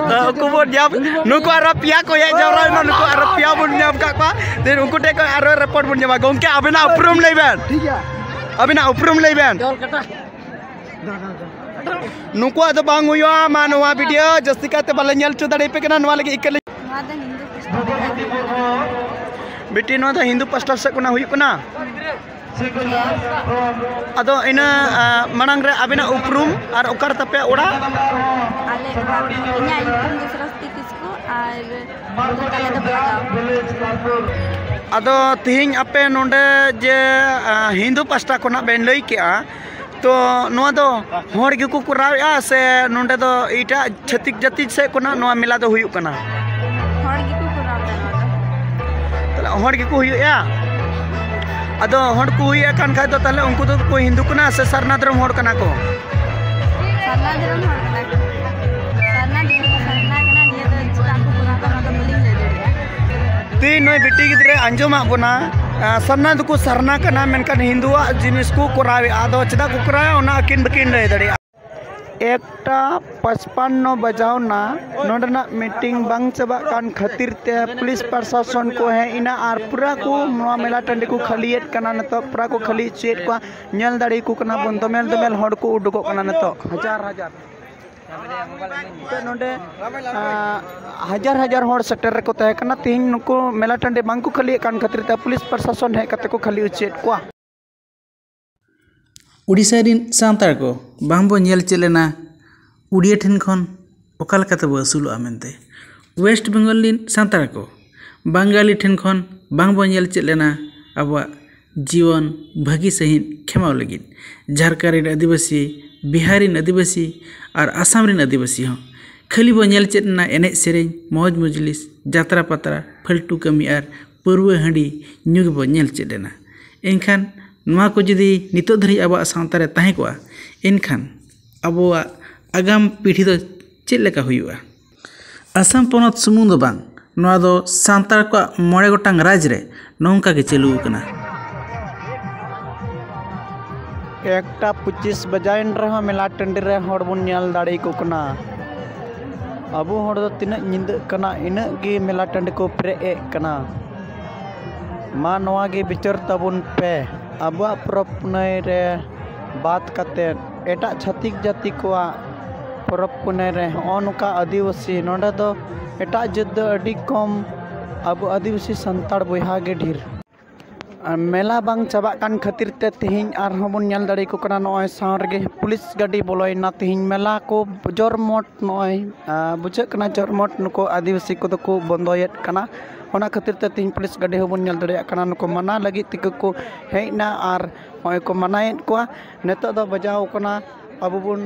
ᱛᱚ ᱩᱱᱠᱩ ᱵᱚᱱ ᱧᱟᱢ, ᱱᱩᱠᱩ ᱟᱨᱚ ᱯᱮᱭᱟ ᱠᱚ ᱦᱮᱡ ᱡᱟᱣᱨᱟᱭᱮᱱᱟ, ᱱᱩᱠᱩ ᱟᱨᱚ ᱯᱮᱭᱟ ᱵᱚᱱ ᱧᱟᱢ ᱠᱟᱜ ᱠᱚᱣᱟ᱾ ᱛᱮ ᱩᱱᱠᱩ ᱴᱷᱮᱱ ᱠᱷᱚᱱ ᱟᱨᱚ ᱨᱮᱯᱳᱨᱴ ᱵᱚᱱ ᱧᱟᱢᱟ᱾ ᱜᱚᱢᱠᱮ, ᱟᱵᱤᱱᱟᱜ ᱩᱯᱨᱩᱢ ᱞᱟᱹᱭ ᱵᱮᱱ᱾ ᱴᱷᱤᱠ ᱜᱮᱭᱟ᱾ ᱟᱵᱤᱱᱟᱜ ᱩᱯᱨᱩᱢ ᱞᱟᱹᱭ ᱵᱮᱱ᱾ ᱱᱩᱠᱩᱣᱟᱜ ᱫᱚ ᱵᱟᱝ ᱦᱩᱭᱩᱜᱼᱟ, ᱢᱟ ᱱᱚᱣᱟ ᱵᱷᱤᱰᱤᱭᱳ ᱡᱟᱹᱥᱛᱤ ᱠᱟᱭᱛᱮ ᱵᱟᱞᱮ ᱧᱮᱞ ᱦᱚᱪᱚ ᱫᱟᱲᱮᱭᱟᱯᱮ ᱠᱟᱱᱟ, ᱱᱚᱣᱟ ᱞᱟᱹᱜᱤᱫ ᱤᱠᱟᱹ ᱞᱮ᱾ ᱱᱚᱣᱟ ᱫᱚ ᱦᱤᱱᱫᱩ ᱯᱟᱥᱴᱟ ᱠᱷᱚᱱ᱾ ᱵᱤᱴᱤ, ᱱᱚᱣᱟ ᱫᱚ ᱦᱤᱱᱫᱩ ᱯᱟᱥᱴᱟ ᱥᱮᱫ ᱠᱷᱚᱱᱟᱜ ᱦᱩᱭᱩᱜ ᱠᱟᱱᱟ? ᱟᱫᱚ ᱤᱱᱟᱹ, ᱟ, ᱢᱟᱲᱟᱝ ᱨᱮ ᱟᱵᱤᱱᱟᱜ ᱩᱯᱨᱩᱢ ᱟᱨ ᱚᱠᱟ ᱨᱮ ᱛᱟᱯᱮ ᱚᱲᱟᱜ? ᱟᱞᱮ ᱚᱲᱟᱜ, ᱤᱧᱟᱹᱜ ᱧᱩᱛᱩᱢ ᱫᱚ ᱥᱚᱨᱚᱥᱚᱛᱤ ᱠᱤᱥᱠᱩ ᱟᱨ ᱟᱹᱛᱩ ᱛᱟᱞᱮ ᱫᱚ ᱵᱷᱟᱜᱟᱣ᱾ ᱟᱫᱚ ᱛᱤᱦᱤᱧ ᱟᱯᱮ ᱱᱚᱰᱮ ᱡᱮ, ᱟ, ᱦᱤᱱᱫᱩ ᱯᱟᱥᱴᱟ ᱠᱷᱚᱱᱟᱜ ᱵᱮᱱ ᱞᱟᱹᱭ ᱠᱮᱜᱼᱟ, ᱛᱚ ᱱᱚᱣᱟ ᱫᱚ ᱦᱚᱲ ᱜᱮᱠᱚ ᱠᱚᱨᱟᱣᱮᱫᱼᱟ ᱥᱮ ᱱᱚᱸᱰᱮ ᱫᱚ ᱮᱴᱟᱜ ᱪᱷᱟᱹᱛᱤᱠ ᱡᱟᱹᱛᱤ ᱥᱮᱫ ᱠᱷᱚᱱᱟᱜ ᱱᱚᱣᱟ ᱢᱮᱞᱟ ᱫᱚ ᱦᱩᱭᱩᱜ ᱠᱟᱱᱟ? ᱦᱚᱲ ᱜᱮᱠᱚ ᱠᱚᱨᱟᱣ ᱮᱫᱟ ᱱᱚᱣᱟ ᱫᱚ᱾ ᱛᱟᱦᱞᱮ ᱦᱚᱲ ᱜᱮᱠᱚ ᱦᱩᱭᱩᱜᱼᱟ? ᱟᱫᱚ ᱦᱚᱲ ᱠᱚ ᱦᱩᱭᱩᱜ ᱠᱟᱱ ᱠᱷᱟᱡ ᱫᱚ ᱛᱟᱦᱞᱮ ᱩᱱᱠᱩ ᱫᱚ ᱠᱚ ᱦᱤᱱᱫᱩ ᱠᱟᱱᱟ ᱥᱮ ᱥᱟᱨᱱᱟ ᱫᱷᱚᱨᱚᱢ ᱦᱚᱲ ᱠᱟᱱᱟ ᱠᱚ? ᱥᱟᱨᱱᱟ ᱫᱷᱚᱨᱚᱢ ᱦᱚᱲ ᱠᱟᱱᱟ ᱠᱚ᱾ ᱥᱟᱨᱱᱟ ᱫᱷᱚᱨᱚᱢ ᱠᱚ ᱥᱟᱨᱱᱟ ᱠᱟᱱᱟ, ᱱᱤᱭᱟᱹ ᱫᱚ ᱪᱮᱫᱟᱜ ᱠᱚ ᱠᱚᱨᱟᱣ ᱮᱫᱟ ᱚᱱᱟ ᱫᱚ ᱵᱟᱹᱞᱤᱧ ᱞᱟᱹᱭ ᱫᱟᱲᱮᱭᱟᱜᱼᱟ᱾ ᱛᱮᱦᱮᱧ ᱱᱩᱭ ᱵᱤᱴᱤ ᱜᱤᱫᱽᱨᱟᱹᱭ ᱟᱸᱡᱚᱢᱟᱫ ᱵᱚᱱᱟ, ᱟᱸ, ᱥᱟᱨᱱᱟ ᱫᱚᱠᱚ ᱥᱟᱨᱱᱟ ᱠᱟᱱᱟ, ᱢᱮᱱᱠᱷᱟᱱ ᱦᱤᱱᱫᱩᱣᱟᱜ ᱡᱤᱱᱤᱥ ᱠᱚ ᱠᱚᱨᱟᱣᱮᱫᱼᱟ᱾ ᱟᱫᱚ ᱪᱮᱫᱟᱜ ᱠᱚ ᱠᱚᱨᱟᱣᱟ, ᱚᱱᱟ ᱟᱹᱠᱤᱱ ᱵᱟᱹᱠᱤᱱ ᱞᱟᱹᱭ ᱫᱟᱲᱮᱭᱟᱜᱼᱟ᱾ ᱮᱠᱴᱟ ᱯᱟᱸᱪᱯᱟᱱᱱᱚ ᱵᱟᱡᱟᱣ ᱱᱟ, ᱱᱚᱸᱰᱮᱱᱟᱜ ᱢᱤᱴᱤᱝ ᱵᱟᱝ ᱪᱟᱵᱟᱜ ᱠᱟᱱ ᱠᱷᱟᱹᱛᱤᱨ ᱛᱮ ᱯᱩᱞᱤᱥ ᱯᱨᱚᱥᱟᱥᱚᱱ ᱠᱚ ᱦᱮᱡ ᱮᱱᱟ ᱟᱨ ᱯᱩᱨᱟᱹ ᱠᱚ ᱱᱚᱣᱟ ᱢᱮᱞᱟ ᱴᱟᱺᱰᱤ ᱠᱚ ᱠᱷᱟᱹᱞᱤᱭᱮᱫ ᱠᱟᱱᱟ᱾ ᱱᱤᱛᱚᱜ ᱯᱩᱨᱟᱹ ᱠᱚ ᱠᱷᱟᱹᱞᱤ ᱦᱚᱪᱚᱭᱮᱫ ᱠᱚᱣᱟ᱾ ᱧᱮᱞ ᱫᱟᱲᱮᱭᱟᱠᱚ ᱠᱟᱱᱟ ᱵᱚᱱ, ᱫᱚᱢᱮᱞ ᱫᱚᱢᱮᱞ ᱦᱚᱲ ᱠᱚ ᱩᱰᱩᱠᱚᱜ ᱠᱟᱱᱟ ᱱᱤᱛᱚᱜ, ᱦᱟᱡᱟᱨ ᱦᱟᱡᱟᱨ᱾ ᱱᱤᱛᱚᱜ ᱱᱚᱸᱰᱮ, ᱟᱸ, ᱦᱟᱡᱟᱨ ᱦᱟᱡᱟᱨ ᱦᱚᱲ ᱥᱮᱴᱮᱨ ᱨᱮᱠᱚ ᱛᱟᱦᱮᱸ ᱠᱟᱱᱟ᱾ ᱛᱮᱦᱮᱧ ᱱᱩᱠᱩ ᱢᱮᱞᱟ ᱴᱟᱺᱰᱤ ᱵᱟᱝ ᱠᱚ ᱠᱷᱟᱹᱞᱤᱭᱮᱫ ᱠᱟᱱ ᱠᱷᱟᱹᱛᱤᱨ ᱛᱮ ᱯᱩᱞᱤᱥ ᱯᱨᱚᱥᱟᱥᱚᱱ ᱦᱮᱡ ᱠᱟᱛᱮ ᱠᱚ ᱠᱷᱟᱹᱞᱤ ᱦᱚᱪᱚᱭᱮᱫ ᱠᱚᱣᱟ᱾ ᱳᱰᱤᱥᱟ ᱨᱮᱱ ᱥᱟᱱᱛᱟᱲ ᱠᱚ ᱵᱟᱝ ᱵᱚ ᱧᱮᱞ ᱪᱮᱫ ᱞᱮᱱᱟ ᱩᱲᱤᱭᱟ ᱴᱷᱮᱱ ᱠᱷᱚᱱ ᱚᱠᱟ ᱞᱮᱠᱟ ᱛᱮᱵᱚ ᱟᱹᱥᱩᱞᱚᱜᱼᱟ ᱢᱮᱱᱛᱮ᱾ ᱳᱭᱮᱥᱴ ᱵᱮᱝᱜᱚᱞ ᱨᱮᱱ ᱥᱟᱱᱛᱟᱲ ᱠᱚ ᱵᱟᱝᱜᱟᱞᱤ ᱴᱷᱮᱱ ᱠᱷᱚᱱ ᱵᱟᱝ ᱵᱚ ᱧᱮᱞ ᱪᱮᱫ ᱞᱮᱱᱟ ᱟᱵᱚᱣᱟᱜ ᱡᱤᱭᱚᱱ ᱵᱷᱟᱹᱜᱤ ᱥᱟᱺᱦᱤᱡ ᱠᱷᱮᱢᱟᱣ ᱞᱟᱹᱜᱤᱫ᱾ ᱡᱷᱟᱨᱠᱷᱚᱸᱰ ᱨᱮᱱ ᱟᱹᱫᱤᱵᱟᱹᱥᱤ, ᱵᱤᱦᱟᱨ ᱨᱮᱱ ᱟᱹᱫᱤᱵᱟᱹᱥᱤ ᱟᱨ ᱟᱥᱟᱢ ᱨᱮᱱ ᱟᱹᱫᱤᱵᱟᱹᱥᱤ ᱦᱚᱸ ᱠᱷᱟᱹᱞᱤ ᱵᱚ ᱧᱮᱞ ᱪᱮᱫ ᱞᱮᱱᱟ ᱮᱱᱮᱡ ᱥᱮᱨᱮᱧ, ᱢᱚᱡᱽ ᱢᱚᱡᱽᱞᱤᱥ, ᱡᱟᱛᱨᱟ ᱯᱟᱛᱨᱟ, ᱯᱷᱟᱹᱞᱴᱩ ᱠᱟᱹᱢᱤ ᱟᱨ ᱯᱟᱹᱨᱣᱟᱹ ᱦᱟᱺᱰᱤ ᱧᱩ ᱜᱮᱵᱚ ᱧᱮᱞ ᱪᱮᱫ ᱞᱮᱱᱟ᱾ ᱮᱱᱠᱷᱟᱱ ᱱᱚᱣᱟ ᱠᱚ ᱡᱩᱫᱤ ᱱᱤᱛᱚᱜ ᱫᱷᱟᱹᱨᱤᱡ ᱟᱵᱚᱣᱟᱜ ᱥᱟᱶᱛᱟ ᱨᱮ ᱛᱟᱦᱮᱸ ᱠᱚᱜᱼᱟ, ᱮᱱᱠᱷᱟᱱ ᱟᱵᱚᱣᱟᱜ ᱟᱜᱟᱢ ᱯᱤᱲᱦᱤ ᱫᱚ ᱪᱮᱫ ᱞᱮᱠᱟ ᱦᱩᱭᱩᱜᱼᱟ? ᱟᱥᱟᱢ ᱯᱚᱱᱚᱛ ᱥᱩᱢᱩᱝ ᱫᱚ ᱵᱟᱝ, ᱱᱚᱣᱟ ᱫᱚ ᱥᱟᱱᱛᱟᱲ ᱠᱚᱣᱟᱜ ᱢᱚᱬᱮ ᱜᱚᱴᱟᱝ ᱨᱟᱡᱽ ᱨᱮ ᱱᱚᱝᱠᱟ ᱜᱮ ᱪᱟᱹᱞᱩ ᱟᱠᱟᱱᱟ᱾ ᱮᱠᱴᱟ ᱯᱚᱸᱪᱤᱥ ᱵᱟᱡᱟᱭᱮᱱ ᱨᱮᱦᱚᱸ ᱢᱮᱞᱟ ᱴᱟᱺᱰᱤ ᱨᱮ ᱦᱚᱲ ᱵᱚᱱ ᱧᱮᱞ ᱫᱟᱲᱮᱭᱟᱠᱚ ᱠᱟᱱᱟ᱾ ᱟᱵᱚ ᱦᱚᱲ ᱫᱚ ᱛᱤᱱᱟᱹᱜ ᱧᱤᱫᱟᱹᱜ ᱠᱟᱱᱟ, ᱤᱱᱟᱹᱜ ᱜᱮ ᱢᱮᱞᱟ ᱴᱟᱺᱰᱤ ᱠᱚ ᱯᱮᱨᱮᱡ ᱮᱫ ᱠᱟᱱᱟ᱾ ᱢᱟ ᱱᱚᱣᱟ ᱜᱮ ᱵᱤᱪᱟᱹᱨ ᱛᱟᱵᱚᱱ ᱯᱮ, ᱟᱵᱚᱣᱟᱜ ᱯᱚᱨᱚᱵᱽ ᱯᱩᱱᱟᱹᱭ ᱨᱮ ᱵᱟᱫ ᱠᱟᱛᱮᱫ ᱮᱴᱟᱜ ᱪᱷᱟᱹᱛᱤᱠ ᱡᱟᱹᱛᱤ ᱠᱚᱣᱟᱜ ᱯᱚᱨᱚᱵᱽ ᱯᱩᱱᱟᱹᱭ ᱨᱮ ᱦᱚᱸᱜᱼᱚ ᱱᱚᱝᱠᱟ ᱟᱹᱫᱤᱵᱟᱹᱥᱤ, ᱱᱚᱰᱮ ᱫᱚ ᱮᱴᱟᱜ ᱡᱟᱹᱛ ᱫᱚ ᱟᱹᱰᱤ ᱠᱚᱢ, ᱟᱵᱚ ᱟᱹᱫᱤᱵᱟᱹᱥᱤ ᱥᱟᱱᱛᱟᱲ ᱵᱚᱭᱦᱟ ᱜᱮ ᱰᱷᱮᱨ᱾ ᱟᱨ ᱢᱮᱞᱟ ᱵᱟᱝ ᱪᱟᱵᱟᱜ ᱠᱟᱱ ᱠᱷᱟᱹᱛᱤᱨ ᱛᱮ ᱛᱮᱦᱮᱧ ᱟᱨᱦᱚᱸ ᱵᱚᱱ ᱧᱮᱞ ᱫᱟᱲᱮᱭᱟᱠᱚ ᱠᱟᱱᱟ, ᱱᱚᱜᱼᱚᱭ ᱥᱟᱶ ᱨᱮᱜᱮ ᱯᱩᱞᱤᱥ ᱜᱟᱹᱰᱤ ᱵᱚᱞᱚᱭᱮᱱᱟ᱾ ᱛᱮᱦᱮᱧ ᱢᱮᱞᱟ ᱠᱚ ᱡᱳᱨ ᱢᱚᱴ ᱱᱚᱜᱼᱚᱭ, ᱟᱸ, ᱵᱩᱡᱷᱟᱹᱜ ᱠᱟᱱᱟ ᱡᱳᱨ ᱢᱚᱴ ᱱᱩᱠᱩ ᱟᱹᱫᱤᱵᱟᱹᱥᱤ ᱠᱚᱫᱚ ᱠᱚ ᱵᱚᱱᱫᱚᱭᱮᱫ ᱠᱟᱱᱟ᱾ ᱚᱱᱟ ᱠᱷᱟᱹᱛᱤᱨ ᱛᱮ ᱛᱮᱦᱮᱧ ᱯᱩᱞᱤᱥ ᱜᱟᱹᱰᱤ ᱦᱚᱸᱵᱚᱱ ᱧᱮᱞ ᱫᱟᱲᱮᱭᱟᱜ ᱠᱟᱱᱟ, ᱱᱩᱠᱩ ᱢᱟᱱᱟ ᱞᱟᱹᱜᱤᱫ ᱛᱮᱜᱮ ᱠᱚ ᱦᱮᱡ ᱮᱱᱟ ᱟᱨ ᱱᱚᱜᱼᱚᱭ ᱠᱚ ᱢᱟᱱᱟᱭᱮᱫ ᱠᱚᱣᱟ᱾ ᱱᱤᱛᱚᱜ ᱫᱚ ᱵᱟᱡᱟᱣ ᱠᱟᱱᱟ, ᱟᱵᱚ ᱵᱚᱱ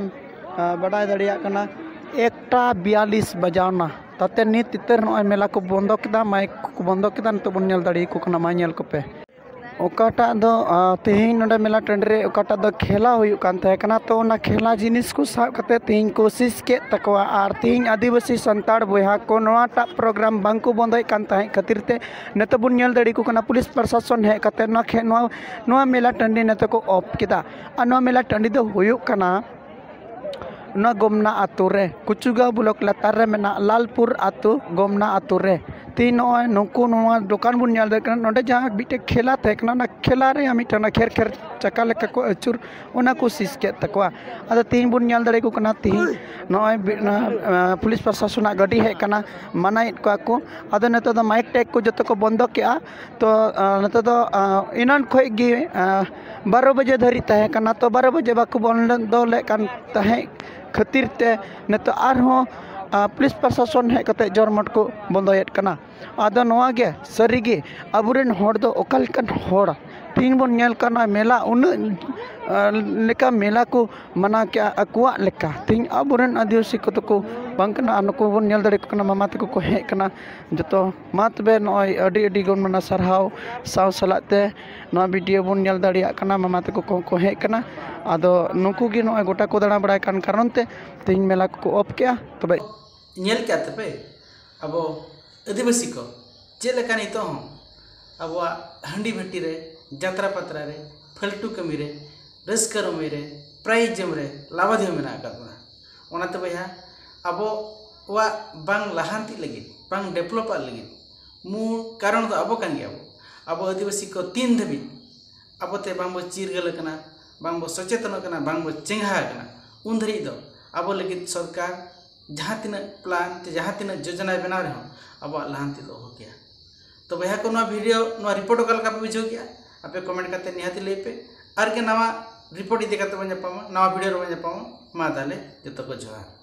ᱵᱟᱰᱟᱭ ᱫᱟᱲᱮᱭᱟᱜ ᱠᱟᱱᱟ ᱮᱠᱴᱟ ᱵᱤᱭᱟᱞᱤᱥ ᱵᱟᱡᱟᱣ ᱮᱱᱟ᱾ ᱛᱟᱛᱮ ᱱᱤᱛ ᱛᱤᱛᱟᱹᱨ ᱱᱚᱜᱼᱚᱭ ᱢᱮᱞᱟ ᱠᱚ ᱵᱚᱱᱫᱚ ᱠᱮᱫᱟ, ᱢᱟᱭᱤᱠ ᱠᱚ ᱵᱚᱱᱫᱚ ᱠᱮᱫᱟ᱾ ᱱᱤᱛᱚᱜ ᱵᱚᱱ ᱧᱮᱞ ᱫᱟᱲᱮᱭᱟᱠᱚ ᱠᱟᱱᱟ, ᱢᱟ ᱧᱮᱞ ᱠᱚᱯᱮ᱾ ᱚᱠᱟᱴᱟᱜ ᱫᱚ ᱛᱮᱦᱮᱧ ᱱᱚᱰᱮ ᱢᱮᱞᱟ ᱴᱟᱺᱰᱤ ᱨᱮ ᱚᱠᱟᱴᱟᱜ ᱫᱚ ᱠᱷᱮᱞᱟ ᱦᱩᱭᱩᱜ ᱠᱟᱱ ᱛᱟᱦᱮᱸ ᱠᱟᱱᱟ, ᱛᱚ ᱚᱱᱟ ᱠᱷᱮᱞᱟ ᱡᱤᱱᱤᱥ ᱠᱚ ᱥᱟᱵ ᱠᱟᱛᱮ ᱛᱮᱦᱮᱧ ᱠᱳᱥᱤᱥ ᱠᱮᱫ ᱛᱟᱠᱚᱣᱟ᱾ ᱟᱨ ᱛᱮᱦᱮᱧ ᱟᱹᱫᱤᱵᱟᱹᱥᱤ ᱥᱟᱱᱛᱟᱲ ᱵᱚᱭᱦᱟ ᱠᱚ ᱱᱚᱣᱟᱴᱟᱜ ᱯᱨᱳᱜᱨᱟᱢ ᱵᱟᱝ ᱠᱚ ᱵᱚᱱᱫᱚᱭᱮᱫ ᱠᱟᱱ ᱛᱟᱦᱮᱸᱫ ᱠᱷᱟᱹᱛᱤᱨ ᱛᱮ ᱱᱤᱛᱚᱜ ᱵᱚᱱ ᱧᱮᱞ ᱫᱟᱲᱮ ᱠᱚ ᱠᱟᱱᱟ, ᱯᱩᱞᱤᱥ ᱯᱨᱚᱥᱟᱥᱚᱱ ᱦᱮᱡ ᱠᱟᱛᱮ ᱱᱚᱣᱟ ᱠᱷᱮ ᱱᱚᱣᱟ ᱱᱚᱣᱟ ᱢᱮᱞᱟ ᱴᱟᱺᱰᱤ ᱱᱤᱛᱚᱜ ᱠᱚ ᱚᱯᱷ ᱠᱮᱫᱟ᱾ ᱟᱨ ᱱᱚᱣᱟ ᱢᱮᱞᱟ ᱴᱟᱺᱰᱤ ᱫᱚ ᱦᱩᱭᱩᱜ ᱠᱟᱱᱟ ᱱᱚᱣᱟ ᱜᱚᱢᱱᱟ ᱟᱛᱳ ᱨᱮ, ᱠᱩᱪᱩᱜᱟᱸᱣ ᱵᱞᱚᱠ ᱞᱟᱛᱟᱨ ᱨᱮ ᱢᱮᱱᱟᱜ ᱞᱟᱞᱯᱩᱨ ᱟᱛᱳ, ᱜᱚᱢᱱᱟ ᱟᱛᱳ ᱨᱮ᱾ ᱛᱮᱦᱮᱧ ᱱᱚᱜᱼᱚᱭ ᱱᱩᱠᱩ ᱱᱚᱣᱟ ᱫᱚᱠᱟᱱ ᱵᱚᱱ ᱧᱮᱞ ᱫᱟᱲᱮᱭᱟᱜ ᱠᱟᱱᱟ, ᱱᱚᱰᱮ ᱡᱟᱦᱟᱸ ᱢᱤᱫᱴᱮᱡ ᱠᱷᱮᱞᱟ ᱛᱟᱦᱮᱸ ᱠᱟᱱᱟ, ᱚᱱᱟ ᱠᱷᱮᱞᱟ ᱨᱮᱭᱟᱜ ᱢᱤᱫᱴᱮᱱ ᱚᱱᱟ ᱠᱷᱮᱨ ᱠᱷᱮᱨ ᱪᱟᱠᱟ ᱞᱮᱠᱟ ᱠᱚ ᱟᱹᱪᱩᱨ, ᱚᱱᱟ ᱠᱚ ᱥᱤᱡ ᱠᱮᱫ ᱛᱟᱠᱚᱣᱟ᱾ ᱟᱫᱚ ᱛᱮᱦᱮᱧ ᱵᱚᱱ ᱧᱮᱞ ᱫᱟᱲᱮᱭᱟᱠᱚ ᱠᱟᱱᱟ, ᱛᱮᱦᱮᱧ ᱱᱚᱜᱼᱚᱭ ᱵᱤ- ᱱᱚᱣᱟ, ᱟᱸ, ᱯᱩᱞᱤᱥ ᱯᱨᱚᱥᱟᱥᱚᱱᱟᱜ ᱜᱟᱹᱰᱤ ᱦᱮᱡ ᱠᱟᱱᱟ, ᱢᱟᱱᱟᱭᱮᱫ ᱠᱚᱣᱟ ᱠᱚ᱾ ᱟᱫᱚ ᱱᱤᱛᱚᱜ ᱫᱚ ᱢᱟᱭᱤᱠ ᱴᱮᱠ ᱠᱚ ᱡᱚᱛᱚ ᱠᱚ ᱵᱚᱱᱫᱚ ᱠᱮᱜᱼᱟ᱾ ᱛᱚ ᱟᱸ, ᱱᱤᱛᱚᱜ ᱫᱚ ᱟᱸ, ᱮᱱᱟᱱ ᱠᱷᱚᱡ ᱜᱮ ᱟᱸ, ᱵᱟᱨᱚ ᱵᱟᱡᱮ ᱫᱷᱟᱹᱨᱤᱡ ᱛᱟᱦᱮᱸ ᱠᱟᱱᱟ᱾ ᱛᱚ ᱵᱟᱨᱚ ᱵᱟᱡᱮ ᱵᱟᱠᱚ ᱵᱚᱱᱫᱚ ᱞᱮᱫ ᱠᱟᱱ ᱛᱟᱦᱮᱸᱫ ᱠᱷᱟᱹᱛᱤᱨ ᱛᱮ ᱱᱤᱛᱚᱜ ᱟᱨᱦᱚᱸ ᱟᱸ, ᱯᱩᱞᱤᱥ ᱯᱨᱚᱥᱟᱥᱚᱱ ᱦᱮᱡ ᱠᱟᱛᱮ ᱡᱚᱨᱢᱚᱴ ᱠᱚ ᱵᱚᱱᱫᱚᱭᱮᱫ ᱠᱟᱱᱟ᱾ ᱟᱫᱚ ᱱᱚᱣᱟ ᱜᱮ ᱥᱟᱹᱨᱤ ᱜᱮ ᱟᱵᱚᱨᱮᱱ ᱦᱚᱲ ᱫᱚ ᱚᱠᱟ ᱞᱮᱠᱟᱱ ᱦᱚᱲ? ᱛᱮᱦᱮᱧ ᱵᱚᱱ ᱧᱮᱞ ᱠᱟᱱᱟ ᱢᱮᱞᱟ ᱩᱱᱟᱹᱜ ᱟᱸ, ᱞᱮᱠᱟ ᱢᱮᱞᱟ ᱠᱚ ᱢᱟᱱᱟᱣ ᱠᱮᱜᱼᱟ ᱟᱠᱚᱣᱟᱜ ᱞᱮᱠᱟ᱾ ᱛᱮᱦᱮᱧ ᱟᱵᱚᱨᱮᱱ ᱟᱹᱫᱤᱵᱟᱹᱥᱤ ᱠᱚᱫᱚ ᱠᱚ ᱵᱟᱝ ᱠᱟᱱᱟ, ᱟᱨ ᱱᱩᱠᱩ ᱵᱚᱱ ᱧᱮᱞ ᱫᱟᱲᱮ ᱠᱚ ᱠᱟᱱᱟ, ᱢᱟᱢᱟ ᱛᱟᱠᱚ ᱠᱚ ᱦᱮᱡ ᱠᱟᱱᱟ ᱡᱚᱛᱚ᱾ ᱢᱟ ᱛᱚᱵᱮ ᱱᱚᱜᱼᱚᱭ ᱟᱹᱰᱤ ᱟᱹᱰᱤ ᱜᱚᱱ ᱢᱟᱱᱟ ᱥᱟᱨᱦᱟᱣ ᱥᱟᱶ ᱥᱟᱞᱟᱜ ᱛᱮ ᱱᱚᱣᱟ ᱵᱷᱤᱰᱤᱭᱳ ᱵᱚᱱ ᱧᱮᱞ ᱫᱟᱲᱮᱭᱟᱜ ᱠᱟᱱᱟ, ᱢᱟᱢᱟ ᱛᱟᱠᱚ ᱠᱚᱦᱚᱸ ᱠᱚ ᱦᱮᱡ ᱠᱟᱱᱟ᱾ ᱟᱫᱚ ᱱᱩᱠᱩ ᱜᱮ ᱱᱚᱜᱼᱚᱭ ᱜᱚᱴᱟ ᱠᱚ ᱫᱟᱬᱟ ᱵᱟᱲᱟᱭ ᱠᱟᱱ ᱠᱟᱨᱚᱱ ᱛᱮ ᱛᱮᱦᱮᱧ ᱢᱮᱞᱟ ᱠᱚᱠᱚ ᱚᱯᱷ ᱠᱮᱜᱼᱟ᱾ ᱛᱚᱵᱮ ᱧᱮᱞ ᱠᱮᱜᱼᱟ ᱛᱚᱯᱮ ᱟᱵᱚ ᱟᱹᱫᱤᱵᱟᱹᱥᱤ ᱠᱚ ᱪᱮᱫ ᱞᱮᱠᱟ ᱱᱤᱛᱚᱜ ᱦᱚᱸ ᱟᱵᱚᱣᱟᱜ ᱦᱟᱺᱰᱤ ᱵᱷᱟᱹᱴᱤ ᱨᱮ, ᱡᱟᱛᱨᱟ ᱯᱟᱛᱨᱟ ᱨᱮ, ᱯᱷᱟᱹᱞᱴᱩ ᱠᱟᱹᱢᱤ ᱨᱮ, ᱨᱟᱹᱥᱠᱟᱹ ᱨᱚᱢᱚᱭ ᱨᱮ, ᱯᱨᱟᱭᱤᱡᱽ ᱡᱚᱢ ᱨᱮ ᱞᱟᱵᱟᱫᱷᱤᱭᱟᱹ ᱢᱮᱱᱟᱜ ᱟᱠᱟᱫ ᱵᱚᱱᱟ᱾ ᱚᱱᱟᱛᱮ ᱵᱚᱭᱦᱟ, ᱟᱵᱚᱣᱟᱜ ᱵᱟᱝ ᱞᱟᱦᱟᱱᱛᱤ ᱞᱟᱹᱜᱤᱫ, ᱵᱟᱝ ᱰᱮᱵᱷᱞᱚᱯᱟᱜ ᱞᱟᱹᱜᱤᱫ ᱢᱩᱞ ᱠᱟᱨᱚᱱ ᱫᱚ ᱟᱵᱚ ᱠᱟᱱ ᱜᱮᱭᱟᱵᱚ᱾ ᱟᱵᱚ ᱟᱹᱫᱤᱵᱟᱹᱥᱤ ᱠᱚ ᱛᱤᱱ ᱫᱷᱟᱹᱵᱤᱡ ᱟᱵᱚᱛᱮ ᱵᱟᱝᱵᱚ ᱪᱤᱨᱜᱟᱹᱞ ᱟᱠᱟᱱᱟ, ᱵᱟᱝᱵᱚ ᱥᱚᱪᱮᱛᱚᱱ ᱟᱠᱟᱱᱟ, ᱵᱟᱝᱵᱚ ᱪᱮᱸᱜᱷᱟ ᱟᱠᱟᱱᱟ, ᱩᱱ ᱫᱷᱟᱹᱨᱤᱡ ᱫᱚ ᱟᱵᱚ ᱞᱟᱹᱜᱤᱫ ᱥᱚᱨᱠᱟᱨ ᱡᱟᱦᱟᱸ ᱛᱤᱱᱟᱹᱜ ᱯᱞᱟᱱ ᱪᱮ ᱡᱟᱦᱟᱸ ᱛᱤᱱᱟᱹᱜ ᱡᱳᱡᱚᱱᱟᱭ ᱵᱮᱱᱟᱣ ᱨᱮᱦᱚᱸ ᱟᱵᱚᱣᱟᱜ ᱞᱟᱦᱟᱱᱛᱤ ᱫᱚ ᱚᱦᱚ ᱠᱮᱭᱟ᱾ ᱛᱚ ᱵᱚᱭᱦᱟ ᱠᱚ, ᱱᱚᱣᱟ ᱵᱷᱤᱰᱤᱭᱳ, ᱱᱚᱣᱟ ᱨᱤᱯᱳᱨᱴ ᱚᱠᱟ ᱞᱮᱠᱟ ᱯᱮ ᱵᱩᱡᱷᱟᱹᱣ ᱠᱮᱜᱼᱟ? ᱟᱯᱮ ᱠᱚᱢᱮᱱᱴ ᱠᱟᱛᱮ ᱱᱤᱦᱟᱹᱛ ᱞᱟᱹᱭ ᱯᱮ᱾ ᱟᱨ ᱜᱮ ᱱᱟᱣᱟ ᱨᱤᱯᱳᱨᱴ ᱤᱫᱤ ᱠᱟᱛᱮ ᱵᱚᱱ ᱧᱟᱯᱟᱢᱟ, ᱱᱟᱣᱟ ᱵᱷᱤᱰᱤᱭᱳ ᱨᱮᱵᱚᱱ ᱧᱟᱯᱟᱢᱟ᱾ ᱢᱟ ᱛᱟᱦᱞᱮ ᱡᱚᱛᱚ ᱠᱚ ᱡᱚᱦᱟᱨ᱾